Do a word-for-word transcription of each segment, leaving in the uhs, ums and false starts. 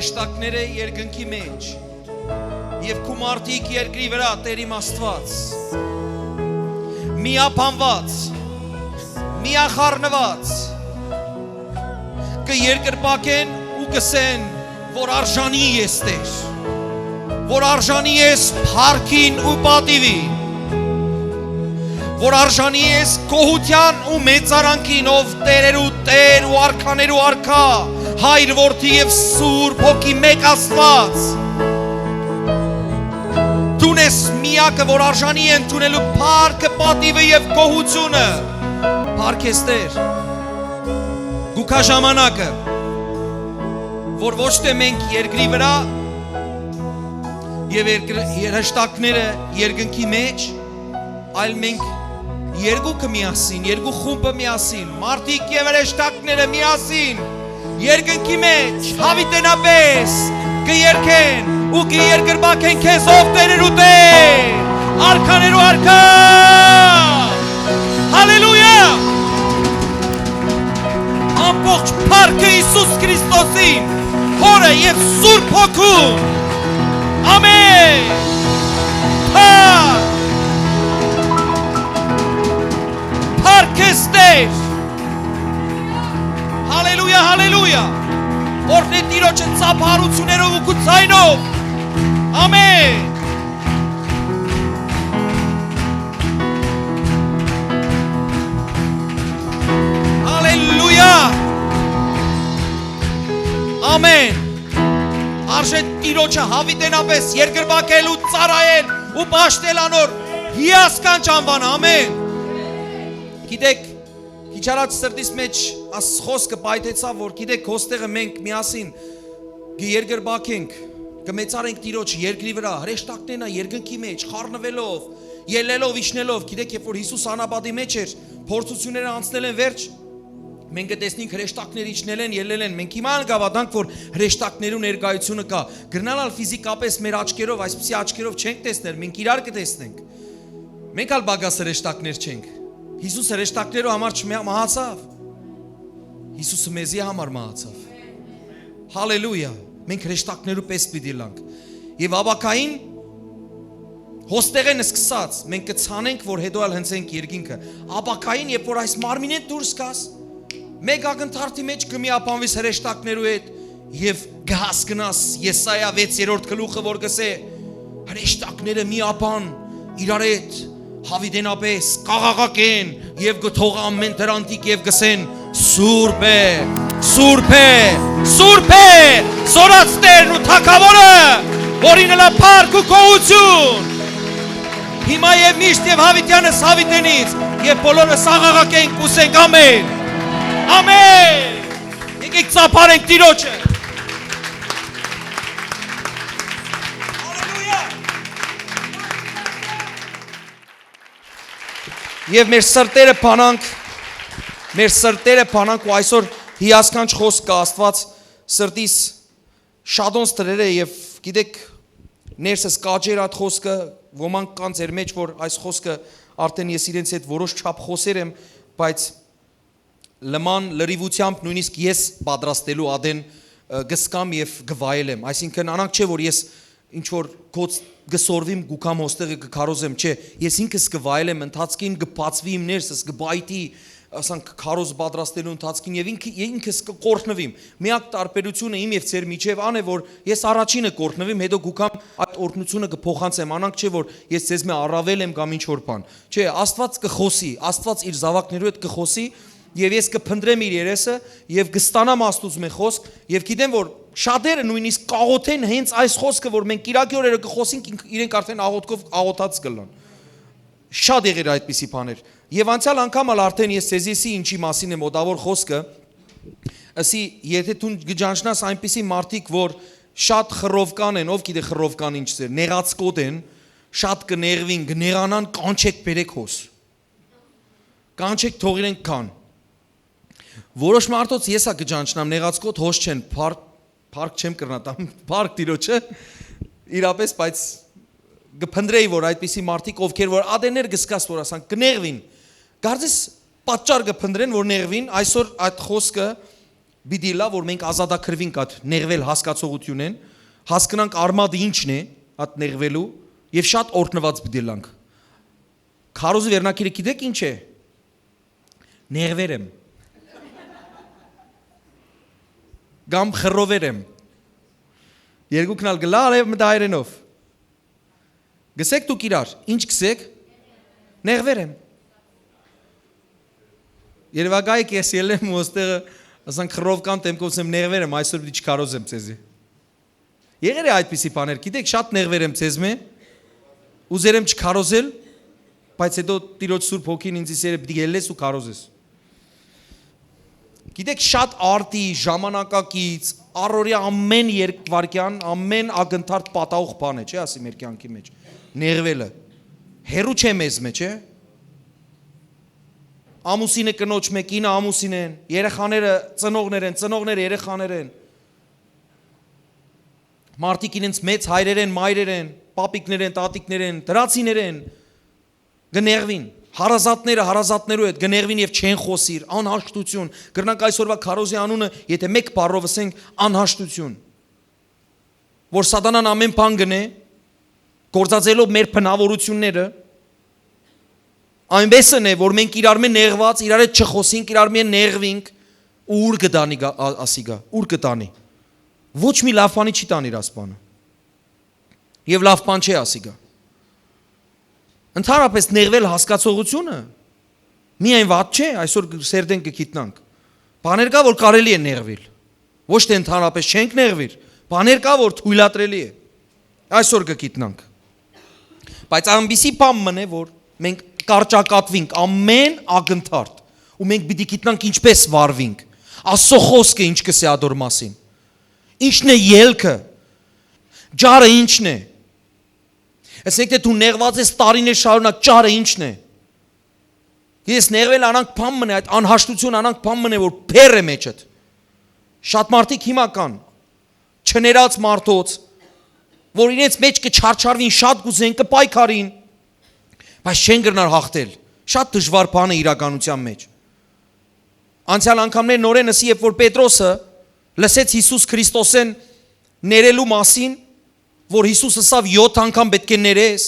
հրեշտակները երկնքի մէջ, եւ քու մարդիկ երկրի վրայ, Տէր իմ Աստուած, միաբանուած, միախառնուած, կը երկրպագեն ու կ'ըսեն, որ արժանի ես, Տէր, որ արժանի ես փառքին ու պատիւին, որ արժանի ես գոհութեան ու մեծարանքին, ով տէրերու Տէր ու արքաներու արքայ, Հայր, Որդի եւ Սուրբ Հոգի, մէկ Աստուած։ Դուն ես միակը, որ արժանի է ընդունելու փառքը, պատիւը եւ գոհութիւնը։ Փառք ես, Տէր։ Գուքա ժամանակը, որ ոչ թէ մենք երկրի վրայ եւ երկր-, հրեշտակները երկնքի մէջ, այլ մենք երկուքը միասին, երկու խումբը միասին, մարդիկ եւ հրեշտակները միասին, երկնքի մէջ հավիտենապէս կը երգեն ու կը երկրպագեն քեզ, ով տէրերու Տէր, արքաներու արքայ։ Հալելույա։ Ամբողջ փառքը Յիսուս Քրիստոսին, Հօրը եւ Սուրբ Հոգուն։ Ամէն։ Փառք, փառք ես, Տէր։ Հալելույա, հալելույա։ Օրհնէ Տիրոջը ծափահարութիւններով ու գուցայնով։ Ամէն։ Հալելույա։ Ամէն։ Արժե Տիրոջը հավիտենապէս երկրպագել ու ծառայել ու պաշտել անոր հիասքանչ անուանը։ Ամէն։ Գիտեք, քիչ առաջ սրտիս մէջ աս խօսքը պայթեցաւ, որ գիտեք, հոստեղը մենք միասին կը երկրպագենք, կը մեծարենք Տիրոջ երկրի վրայ, հրեշտակներն ա երկնքի մէջ, խառնուելով, ելլելով, իջնելով, գիտեք, երբ որ Յիսուս անապատի մէջ էր, փորձութիւնները անցնել են վերջ, մենք կը տեսնենք հրեշտակներ իջնել են, ելլել են, մենք հիմա ալ կ'աւատանք, որ հրեշտակներու ներկայութիւնը կայ, կրնալ ալ ֆիզիկապէս մեր աչքերով, այսպիսի աչքերով չենք տեսներ, մենք իրար կը տեսնենք, մենք ալ պակաս հրեշտակներ չենք, Յիսուս հրեշտակներու համար չմահացաւ, Յիսուսը մեզի համար մահացաւ, հալելույա, մենք հրեշտակներու պէս պիտի լանք, եւ ապագային հոստեղէն սկսած, մենք կը ցանենք, որ հետո ալ հնձենք երկինքը։ Ապագային, երբ որ այս մարմինէն դուրս գաս, մէկ ակնթարթի մէջ կը միաբանուիս հրեշտակներու հետ եւ կը հասկնաս Եսայա վեցերորդ գլուխը, որ կ'ըսէ. «Հրեշտակները միաբան իրար հետ, հավիտենապէս կ'աղաղակեն եւ կը թողան ամէն դրանտիկ եւ կ'ըսեն. Սուրբ է, սուրբ է, սուրբ է, զօրաց Տէրն ու Թագաւորը, որին ըլլայ փառք ու գոհութիւն»։ Հիմա եւ միշտ եւ հավիտեանս հավիտենից, եւ բոլորս աղաղակենք, ուսենք. «Ամէն, ամէն»։ Եկեք ծափարենք Տիրոջը։ Հալելույա։ Եւ մեր սրտերը փանանք, մեր սրտերը փանանք ու այսօր հիասքանչ խօսքը Աստուած սրտիս շատոնց դրեր է եւ գիտեք, ներսս կաճեր այդ խօսքը, ոմանք կան ձեր մեջ, որ այս խօսքը արդեն ես իրենց հետ որոշ չափ խօսեր եմ, բայց լման լրիվությամբ նույնիսկ ես պատրաստելու ատեն, ը, կսկամ եւ կվայելեմ։ Այսինքն, անանք չէ, որ ես ինչ որ կոց կսորվիմ, կուքամ հոստեղը կքարոզեմ, չէ, ես ինքս կվայելեմ, ընթացքին կբացվի իմ ներսս, կբայթի, ասանք, քարոզ պատրաստելու ընթացքին, եւ ինքը, ինքս կկորհնվիմ։ Միակ տարբերությունը իմ եւ ձեր միջեւ ան է, որ ես առաջինը կորհնվիմ, հետո կուքամ այդ օրհնությունը կփոխանցեմ, անանք չէ, որ ես ձեզմէ առավել եմ կամ ինչ որ բան։ Չէ, Աստուած կխօսի, Աստուած իր զաւակներու հետ կխօսի, եւ ես կփնտրեմ իր երեսը եւ կստանամ Աստուծմէ խօսք, եւ գիտեմ, որ շատերը նույնիսկ կաղոթեն հենց այս խօսքը, որ մենք կիրակի օրերը կխօսենք, ինք-, իրենք արդեն աղոթքով աղոթած կլան։ Շատ եղեր այդպիսի բաներ։ Եւ անցեալ անգամ ալ արդեն ես ձեզի ըսի ինչի մասին է մոտաւոր խօսքը, ըսի, եթե դուն կճանչնաս այնպիսի մարդիկ, որ շատ խռովկան են, ով գիտէ խռովկան ինչ ձեր, նեղացկոտ են, շատ կը նեղուին, կը նեղանան, կանչեք, բերեք հոս։ Կանչեք, թող իրենք գան։ Որոշ մարդոց ես ա կճանչնամ, նեղացկոտ հոս չեն, փառ-, փառք չեմ կրնա տամ, փառք Տիրոջը, իրապես, բայց կփնտրեի, որ այդպիսի մարդիկ, ովքեր որ ատեներ կսկաս, որ ասան, կնեղվին, կարծես պատճառ կփնտրեն, որ նեղվին, այսօր այդ խոսքը պիտի լա, որ մենք ազատագրուինք այդ նեղվել հասկացողութիւնէն, հասկնանք արմատը ինչն է այդ նեղվելու, եւ շատ օրհնուած պիտի լանք։ Քարոզի վերնակիրը գիտեք ինչ է։ Նեղվեր եմ, կամ խռովեր եմ։ Երկուքն ալ գլա արեւ մտայրենով։ Գսեք դուք իրար, ինչ գսեք։ Նեղվեր եմ։ Երևակայ կես ելեմ ու ստեղը, ասանք, խռովկան դեմքով ասեմ, նեղվեր եմ, այսօր պիտի չքարոզեմ ձեզի։ Եղեր է այդպիսի բաներ, գիտեք, շատ նեղվեր եմ ձեզմէ, ուզեր եմ չքարոզել, բայց հետո Տիրոջ Սուրբ Հոգին ինձ ըսեր է, պիտի ելլես ու քարոզես։ Գիտեք, շատ արդի, ժամանակակից, առօրեայ ամեն երկվարկեան, ամեն ակնթարթ պատահող բան է, չէ՞, ասի մեր կեանքի մեջ։ Նեղվելը հեռու չէ մեզմէ, չէ՞։ Ամուսինը կնոջ մէ, կինը ամուսինէն, երեխաները ծնողներէն, ծնողները երեխաներէն։ Մարդիկ իրենց մեծ հայրերէն, մայրերէն, պապիկներէն, տատիկներէն, դրացիներէն կը նեղուին, հարազատները հարազատներու հետ կը նեղուին եւ չեն խօսիր, անհաշտութիւն։ Կրնանք այսօրուայ քարոզի անունը, եթէ մէկ բառով ըսենք, անհաշտութիւն, որ սատանան ամեն բան կ'ընէ, գործածելով մեր բնաւորութիւնները, այնպէս ըն է, որ մենք իրարմէ նեղուած, իրար հետ չխօսինք, իրարմէ նեղուինք, ու ո՞ւր կը տանի գա-, ա-, ասիկա, ո՞ւր կը տանի։ Ոչ մի լաւ բանի չի տանիր ասպանը։ Եւ լաւ բան չէ ասիկա։ Ընդհանրապես նեղվել հասկացողությունը միայն վատ չէ, այսօր սերտեն կը գիտնանք։ Բաներ կա, որ կարելի է նեղվել։ Ոչ թե ընդհանրապես չենք նեղվիր, բաներ կա, որ թույլատրելի է։ Այսօր կը գիտնանք։ Բայց այնպիսի բան մնե, որ մենք կառճակատվինք ամեն ակնթարթ, ու մենք պիտի գիտնանք ինչպես վարվինք։ Աստծո խոսքը ինչ կսե ադոր մասին։ Ինչն է ելքը։ Ճարը ինչն է։ Ասենք, դու նեղված ես տարիներ շարունակ, ճարը ինչն է։ Ես նեղվել անանք բան մնե, այդ անհաշտություն անանք բան մնե, որ բեր է մեջդ։ Շատ մարդիկ հիմա կան, չներած մարդոց, որ իրենց մեջ կը չարչարվին, շատ կ'ուզեն, կը պայքարին, բայց չեն կրնար հաղթել։ Շատ դժուար բան է իրականության մեջ։ Անցյալ անգամներ նորեն ըսի, երբ որ Պետրոսը լսեց Յիսուս Քրիստոսեն ներելու մասին, որ Յիսուս ըսաւ, «Յոթ անգամ պէտք է ներես»,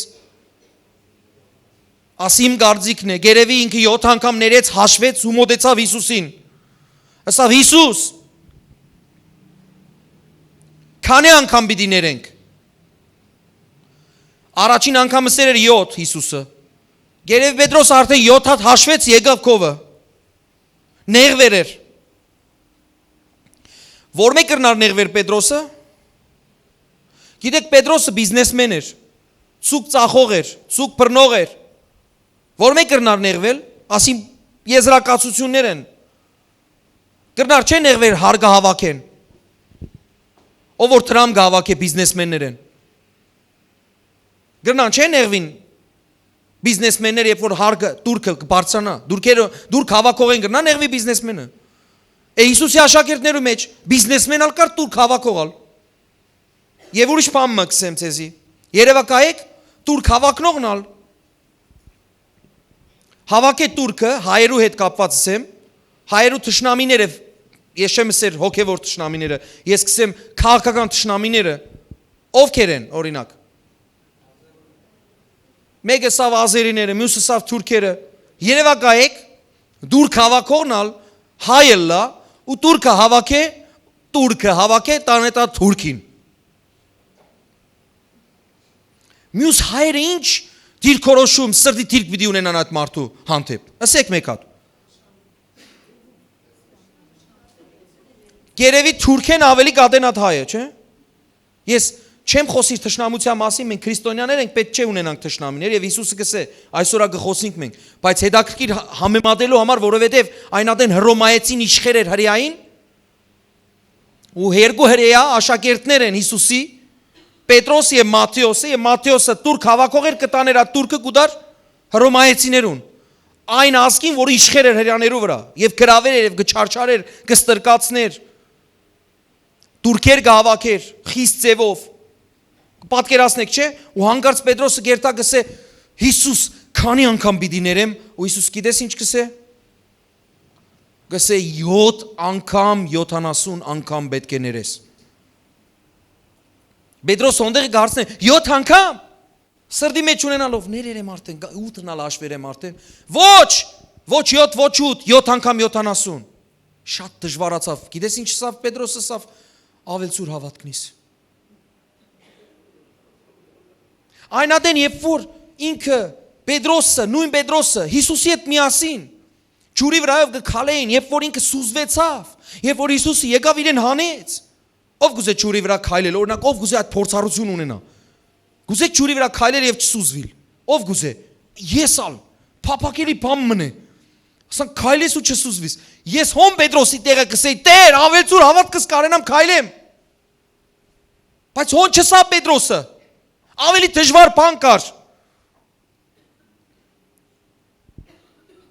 ասի, իմ կարծիքն է, գերեւի ինքը յոթ անգամ ներեց, հաշվեց ու մոտեցաւ Յիսուսին։ Ըսաւ, «Յիսուս, քանի՞ անգամ պիտի ներենք»։ Առաջին անգամ ըսեր էր յոթ Յիսուսը։ Գերեւի Պետրոս արդեն յոթ հատ հաշվեց, եկաւ քովը։ Նեղվեր էր։ Որմէ կրնար նեղվեր Պետրոսը։ Գիտեք, Պետրոսը բիզնեսմեն էր, ցուկ ծախող էր, ցուկ բռնող էր։ Որմէ կրնար նեղվել, ասին, եզրակացություններ են։ Կրնար չէ՞ նեղվել հարկը հավաքեն, ով որ դրամ կը հավաքէ բիզնեսմեններեն։ Կրնան չէ՞ նեղվին բիզնեսմեններ, երբ որ հարկը, տուրքը կը բարձրանա, տուրքերը, տուրք հավաքողեն կրնա նեղվի բիզնեսմենը։ Է, Յիսուսի աշակերտներու մեջ բիզնեսմեն ալ կար, տուրք հավաքող ալ։ Եւ ուրիշ բան մը կ'սեմ ձեզի։ Երեւակայեք, տուրք հավաքնողն ալ, հավաքէ տուրքը, հայերու հետ կապված ըսեմ, հայերու թշնամիները, ես չեմ ըսեր հոգեվոր թշնամիները, ես կ'սեմ քաղաքական թշնամիները, ովքեր են, օրինակ։ Մեկը սաւ ազերիները, մյուսը սաւ թուրքերը։ Երեւակայեք, տուրք հավաքողն ալ հայ ըլլայ ու տուրքը հավաքէ, տուրքը հավաքէ, տանէ տա թուրքին։ Մյուս հայերը ինչ դիրքորոշում, սրտի դիրք պիտի ունենան այդ մարդու հանդեպ։ Ըսեք մեկ հատ։ Գերեւի թուրքեն ավելի կատեն այդ հայը, չէ՞։ Ես չեմ խօսիր թշնամության մասին, մենք քրիստոնյաներ ենք, պետք չէ ունենանք թշնամիներ, եւ Յիսուսը կ'ըսէ, այսօր ա կը խօսինք մենք, բայց հետաքրքիր հա-, համեմատելու համար, որովհետեւ այն ատեն հռոմայեցին իշխեր էր հրեային, ու երկու հրեայ աշակերտներ են Յիսուսի, Պետրոս եւ Մատթէոսը, եւ Մատթէոսը տուրք հավաքող էր, կտաներ այդ տուրքը, կուտար հռոմայեցիներուն։ Այն ազգին, որ իշխեր էր հրեաներու վրա, եւ գրաւեր էր, եւ կը չարչարեր, կը ստրկացներ, տուրքեր կը հավաքեր, խիստ ձեւով։ Պատկերացնեք, չէ՞, ու հանկարծ Պետրոսը գերտա կ'ըսէ, «Յիսուս, քանի՞ անգամ պիտի ներեմ»։ Ու Յիսուս գիտես ինչ կ'ըսէ։ Կ'ըսէ, յոթ անգամ, յոթանասուն անգամ պէտք է ներես։ Պետրոս հոն տեղ կ'արցնէ, յոթ անգամ։ Սրտի մէջ ունենալով, ներեր եմ արդեն, գա-, ութն ալ հաշուեր եմ արդեն։ Ոչ, ոչ յոթ, ոչ ութ, յոթ անգամ յոթանասուն։ Շատ դժուարացաւ։ Գիտես ինչ ըսաւ Պետրոս, ըսաւ, ավելցուր հաւատքնիս։ Այն ատեն, երբ որ ինքը, Պետրոսը, նոյն Պետրոսը, Յիսուսի հետ միասին ջուրի վրայով կը քալէին, երբ որ ինքը սուզուեցաւ, երբ որ Յիսուսը եկաւ իրեն հանեց, ով կուզէ ջուրի վրայ քայլել, օրինակ, ով կուզէ այդ փորձառութիւն ունենայ, կուզէ ջուրի վրայ քայլել եւ չսուզուիլ, ով կուզէ, ես ալ, փափաքելի բան մնէ, ասենք, քայլես ու չսուզվիս։ Ես հոն Պետրոսի տեղը կ'ըսէի, Տէր, ավելցուր հաւատքս, կարենամ քայլեմ։ Բայց հոն չըսաւ Պետրոսը, ավելի դժուար բան կար։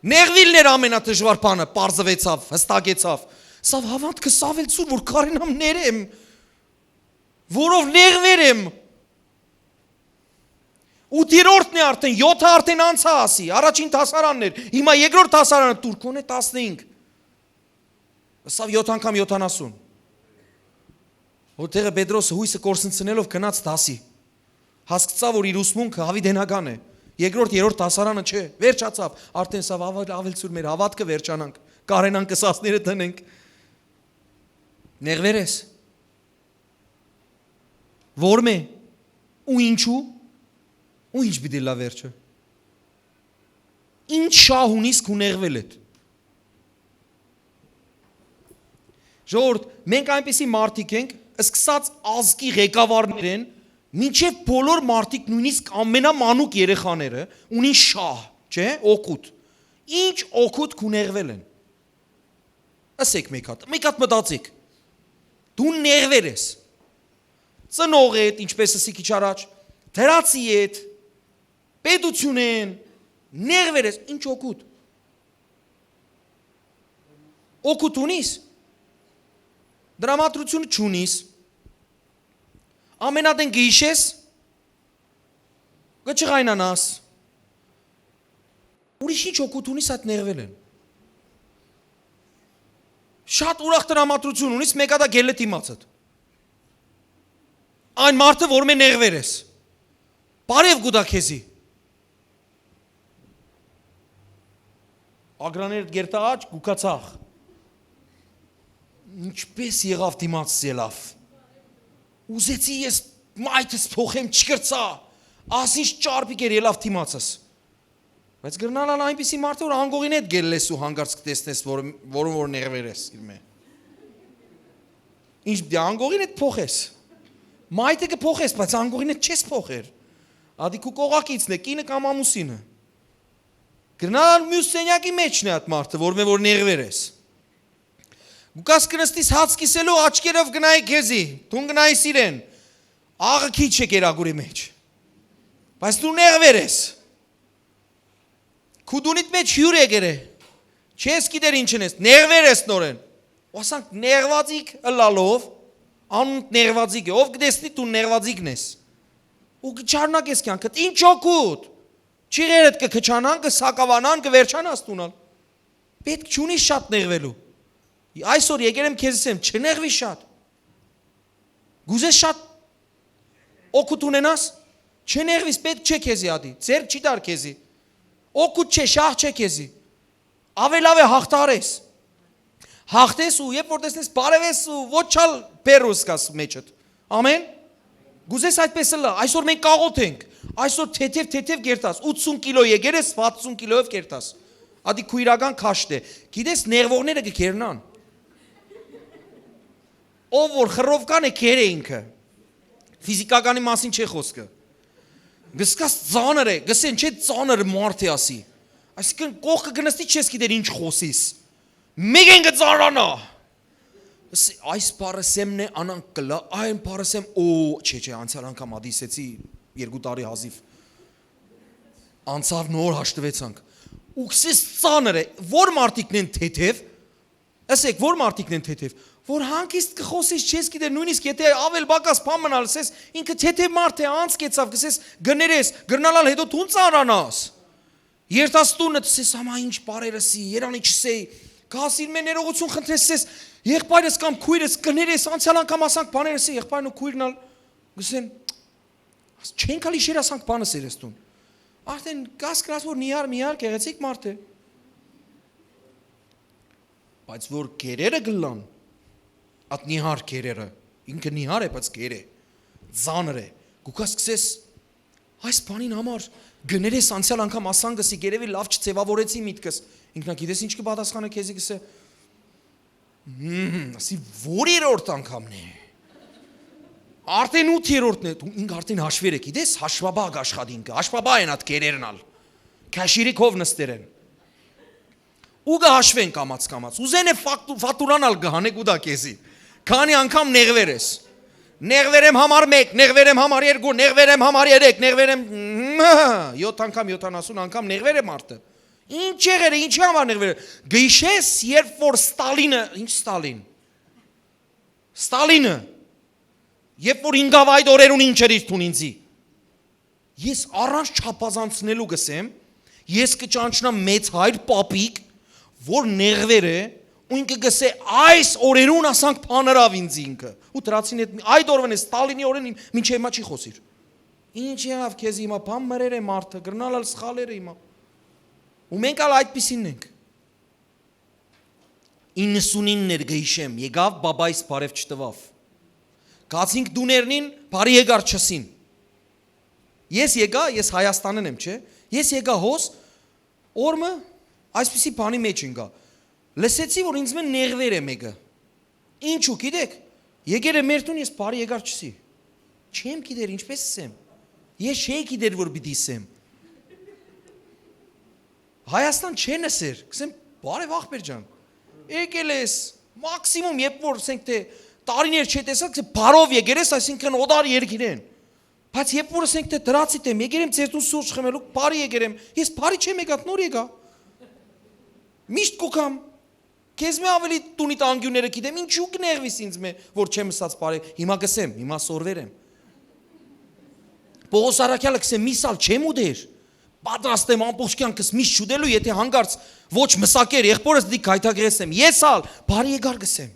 Նեղուիլն էր ամենադժուար բանը, պարզուեցաւ, յստակեցաւ։ Սա հաւատքը սա աւելցուր, որ կարենամ ներեմ, որով նեղուեր եմ։ Ութերորդն է արդեն, յոթը արդեն անցա ասի, առաջին դասարանն էր, հիմա երկրորդ դասարանը, դուր քոնէ տասնհինգ։ Սա յոթ անգամ յոթանասուն։ Որտեղը Պետրոսը յոյսը կորսնցնելով գնաց դասի։ Հասկցաւ, որ իր ուսմունքը յաւիտենական է։ Երկրորդ, երրորդ դասարանը չէ, վերջացաւ, արդեն սա ավել-, ավելցուր մեր հաւատքը, վերջանանք, կարենանք, կսասները դնենք։ Նեղվեր ես։ Ո՞րմէ։ Ու ինչու։ Ու ինչ պիտի լա վերջը։ Ինչ շահ ունիս քու նեղվել էդ։ Ժողովուրդ, մենք այնպիսի մարդիկ ենք, սկսած ազգի ղեկավարներէն, մինչեւ բոլոր մարդիկ, նոյնիսկ ամենամանուկ երեխաները, ունին շահ, չէ՞, օգուտ։ Ինչ օգուտ քու նեղվել են։ Ըսեք մեկ հատ, մեկ հատ մտածեք։ Դու նեղվել ես։ Ծնողդ, ինչպես ըսի քիչ առաջ, դրացիդ, պետութիւնէն, նեղվել ես, ինչ օգուտ։ Օգուտ ունիս։ Դրամատրութիւն չունիս։ Ամենատեն կը յիշես, կը չղայնանաս։ Ուրիշ ինչ օգուտ ունիս այդ նեղվել են։ Շատ ուրախ դրամատրութիւն ունիս, մեկը դա գելլե դիմացդ։ Այն մարդը, որ մէ նեղվել ես։ Բարև գուտա քեզի։ Ագրաներ գերտա աջ, գուկացախ։ Ինչպես եղավ դիմաց ելավ։ Ուզեցի ես մայթս փոխեմ, չկրցա։ Ասինչ ճարպիկ էր ելավ դիմացս։ Բայց կրնալ ալ այնպիսի մարդը, որ անգողին հետ գելլես ու հանկարծ կտեսնես, որ, որուն որ նեղվել ես իր մէ։ Ինչ պիտի անգողին հետ փոխես։ Մայթը կը փոխես, բայց անգողին հետ չես փոխեր։ Ադի քու կողակիցն է, կինը կամ ամուսինը։ Կրնալ մյուս սենյակի մեջն է այդ մարդը, որ մէ որ նեղվել ես։ Գուկաս կնստիս հաց կիսելու, աչքերով գնայի քեզի, դուն գնայիս իրեն։ Աղը քիչ է կերակուրի մեջ։ Բայց դու նեղվել ես։ Քու դունիդ մեջ հիւր է գերե։ Չես գիտեր ինչն ես, նեղվել ես նորեն։ Ասանք նեղվածիկ ըլալով, անունդ նեղվածիկ է, ով կտեսնի դու նեղվածիկն ես։ Ու կչարնակես կյանքդ, ինչ օգուտ։ Չիղերդ կը քչանան, կը սակավանան, կը վերջանաս դունալ։ Պետք չունի շատ նեղվելու։ Այսօր եկել եմ քեզի ասեմ, չնեղվի շատ։ Գուզես շատ օգուտ ունենաս, չնեղվիս, պետք չէ քեզի ադի, ձեռք չի տար քեզի։ Օգուտ չէ, շահ չէ քեզի։ Ավել ավել հաղթարես։ Հաղթես ու երբ որ տեսնես բարևես ու ոչ ալ բերուս կաս մեջդ։ Ամեն։ Գուզես այդպես ըլլա, այսօր մենք կաղոթ ենք, այսօր թեթև, թեթև կերտաս, ութսուն կիլո եկեր ես, վաթսուն կիլոյով կերտաս։ Ադի քու իրական քաշտ է։ Գիտես, նեղվողները կկերնան։ Ով որ խռովկան է, կեր է ինքը։ Ֆիզիկականի մասին չէ խոսքը։ Գսկաս ծանր է, գսեն չէ ծանր մարդ է ասի։ Այսինքն կողքը կնստի չես գիտեր ինչ խոսիս։ Մեկեն կծանրանա։ Այս պարսեմն է անանք կլա, այն պարսեմ, օ, չէ, չէ, անցյալ անգամ ադիսեցի երկու տարի հազիվ։ Անցավ նոր հաշտվեցանք։ Ու քսես ծանր է, որ մարդիկն են թեթև, ասեք, որ մարդիկն են թեթև, որ հանգիստ կխոսես, չես գիտեր, նույնիսկ եթե ավել բակաս բան մնալ, ասես, ինքը թեթև մարդ է, անց կեցավ, կսես, գներես, գրնալալ հետո դուն ծանրանաս։ Երթաստունը, ասես, համա ինչ բարերս ի, երանի չսեի, Կաս իրմէ ներողություն խնդրես, ես եղբայրս կամ քույրս կներես, անցեալ անգամ ասանք բաներ, ես եղբայրն ու քույրն ալ գսեն, «Չենք ալ իշեր ասանք բանս երես տուն»։ Արդեն կաս կրած որ նիհար, միհար, գեղեցիկ մարդ է։ Բայց որ գերերը գլան, ատ նիհար գերերը, ինքը նիհար է, բայց գեր է, ծանր է, կու կաս կսես, այս բանին համար գներես անցեալ անգամ ասան գսի, գերեւի լավ չձեւավորեցի միտքս, ինքնագիտես ինչ կպատասխանը քեզի գսե, «Հմ, ասի, որ երրորդ անգամն է»։ Արդեն ութերորդն է, դու ինք արդեն հաշվեր է, գիտես, հաշվաբա կաշխատի ինքը, հաշվաբա են ատ գերերն ալ, քաշիրի քով նստեր են։ Ու կը հաշվեն կամաց-կամաց, ուզեն է ֆակտու-, ֆատուրան ալ կը հանեք ու դա քեզի, քանի անգամ նեղվեր ես, նեղվեր եմ համար մեկ, նեղվեր եմ համար երկու, նեղվեր եմ համար երեք, նեղվեր եմ, յոթ անգամ, յոթանասուն անգամ նեղվեր է մարդը։ Ինչ եղեր է, ինչի համար նեղվեր է, գիշես, երբ որ Ստալինը, ինչ Ստալին, Ստալինը, երբ որ ինգավ այդ օրերուն ինչ էր իր թուն ինձի, ես առանց չափազանցնելու կսեմ, ես կը ճանչնամ մեծ հայր պապիկ, որ նեղվեր է, ու ինքը կսե, «Այս օրերուն ասանք բաներաւ ինձ ինքը»։ Ու դրացին այդ, այդ օրվան է Ստալինի օրեն իմ-, մինչեւ հիմա չի խոսիր։ Ինչ եղաւ քեզ հիմա, բան մրեր է մարդը, գրնալ ալ սխալեր է հիմա։ Ու մենք ալ այդպիսին ենք։ Իննսունինն էր, կը յիշեմ, եկաւ, բաբայս բարեւ չտուաւ։ Գացինք տուներնին, բարի եկար չսին։ Ես եկայ, ես Հայաստանէն եմ, չէ՞։ Ես եկայ հոս, օր մը այսպիսի բանի մեջ ինկայ։ Լսեցի, որ ինձ մէն նեղվեր է մեկը։ Ինչու, գիտեք, եկեր է մեր տուն, ես բարի եկար չսի։ Չեմ գիտեր, ինչպես սեմ։ Ես չէի գիտեր, որ պիտի սեմ։ Հայաստան չեն ըսեր, կսեմ, բարև ախպեր ջան։ Եկել ես, մաքսիմում, երբ որ ասենք թե տարիներ չէ տեսած, կսեմ, բարով եկել ես, այսինքն օտար երկիրեն։ Բայց երբ որ ասենք թե դրացի դեմ, եկել եմ ձեր տուն սուրճ խմելու, բարի եկել եմ, ես բարի չեմ եկած, նոր եկա։ Միշտ կուքամ, քեզ մէ ավելի տունի տանկիւները գիտեմ, ինչու կներվիս ինձ մէ, որ չեմ ըսած բարի, հիմա կսեմ, հիմա սորվեր եմ։ Պողոս Արաքեալը կսեմ, միս ալ չեմ ուտեր, պատրաստ եմ ամբողջ կյանքս միս չուտելու, եթե հանկարծ ոչ մսակեր, եղբորս դի գայթակղես եմ, ես ալ բարի եկար կսեմ։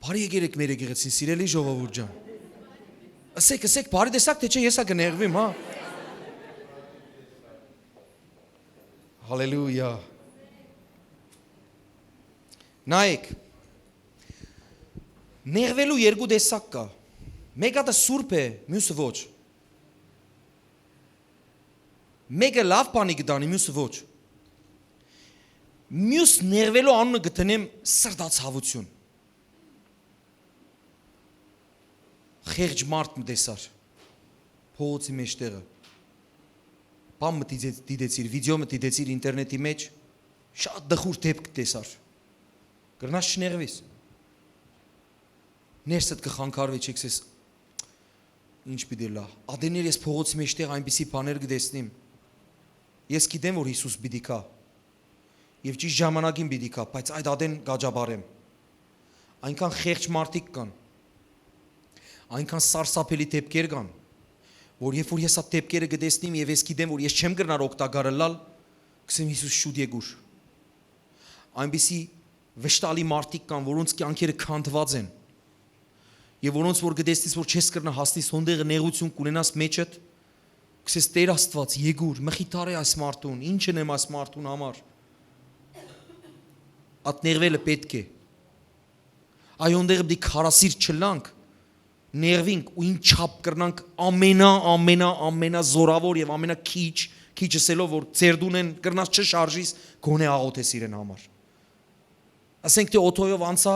Բարի եկերեք մեր եկեղեցին, սիրելի ժողովուրդ ջան։ Ըսեք, ըսեք, բարի տեսակ, թե չէ, ես ա կներվեմ, հա։ Հալելույա։ Նայեք, նեղվելու երկու տեսակ կա։ Մեկը դա սուրբ է, մյուսը ոչ։ Մեկը լավ բանի կտանի, մյուսը ոչ։ Մյուս նեղվելու անունը կդնեմ սրտացավություն։ Խեղճ մարդ մը տեսար փողոցի մեջտեղը։ Բան մը դիտեց-, դիտեցիր, վիդեո մը դիտեցիր ինտերնետի մեջ, շատ դխուր դեպք տեսար։ Կրնաս չնեղվես։ Ներսդ կխանգարվի, չեք սես, ինչ պիտի լա։ Ատեներ ես փողոցի մեջտեղ այնպիսի բաներ կտեսնեմ։ Ես գիտեմ, որ Հիսուս պիտի գա։ Եվ ճիշտ ժամանակին պիտի գա, բայց այդ ատեն կաճաբարեմ։ Այնքան խեղճ մարդիկ կան, այնքան սարսափելի դեպքեր կան, որ երբ որ ես այդ դեպքերը կտեսնեմ եւ ես գիտեմ, որ ես չեմ կրնար օգտակար ըլլալ, կսեմ, «Հիսուս, շուտ եկուր»։ Այնպիսի վշտալի մարդիկ կան, որոնց կյանքերը քանդված են, եւ որոնց որ կտեսնես, որ չես կրնա հասնես հոնդեղը նեղություն կունենաս մեջդ, կսես, «Տեր Աստված, եկուր, մխիթարե այս մարդուն, ինչ ընեմ այս մարդուն համար»։ Ատ նեղվելը պէտք է։ Այ հոնդեղը պիտի քարասիրտ չլանք, նեղվինք ու ինչ չափ կրնանք ամենա, ամենա, ամենա զորավոր եւ ամենա քիչ, քիչ ասելով, որ ձեր դունեն կրնաս չշարժիս, գոնե աղոթես իրեն համար։ Ասենք թե օթոյով անցա,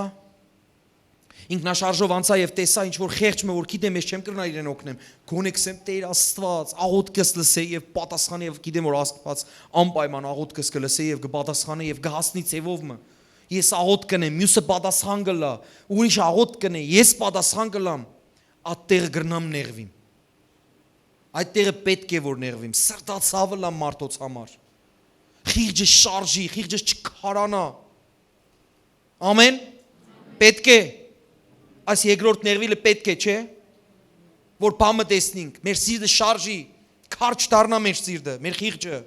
ինքնաշարժով անցա եւ տեսա ինչ որ խեղճ մը, որ գիտեմ ես չեմ կրնար իրեն օգնեմ, գոնե կսեմ, «Տեր Աստված, աղոթքս լսե եւ պատասխանե», եւ գիտեմ որ Աստված անպայման աղոթքս կլսե եւ կպատասխանե եւ կհասնի ձևով մը։ Ես աղոթք կնեմ, մյուսը պատասխան կլա, ուրիշ աղոթք կնե, ես պատասխան կլամ, այդտեղը կրնամ նեղվիմ։ Այդ տեղը պէտք է որ նեղվիմ, սրտացավը լամ մարդոց համար։ Խիղճը շարժի, խիղճը չքարանա։ Ամեն։ Պէտք է։ Այս երկրորդ նեղվիլը պէտք է, չէ՞, որ բամը տեսնենք, մեր սիրտը շարժի, քարջ դառնա մեր սիրտը, մեր խիղճը։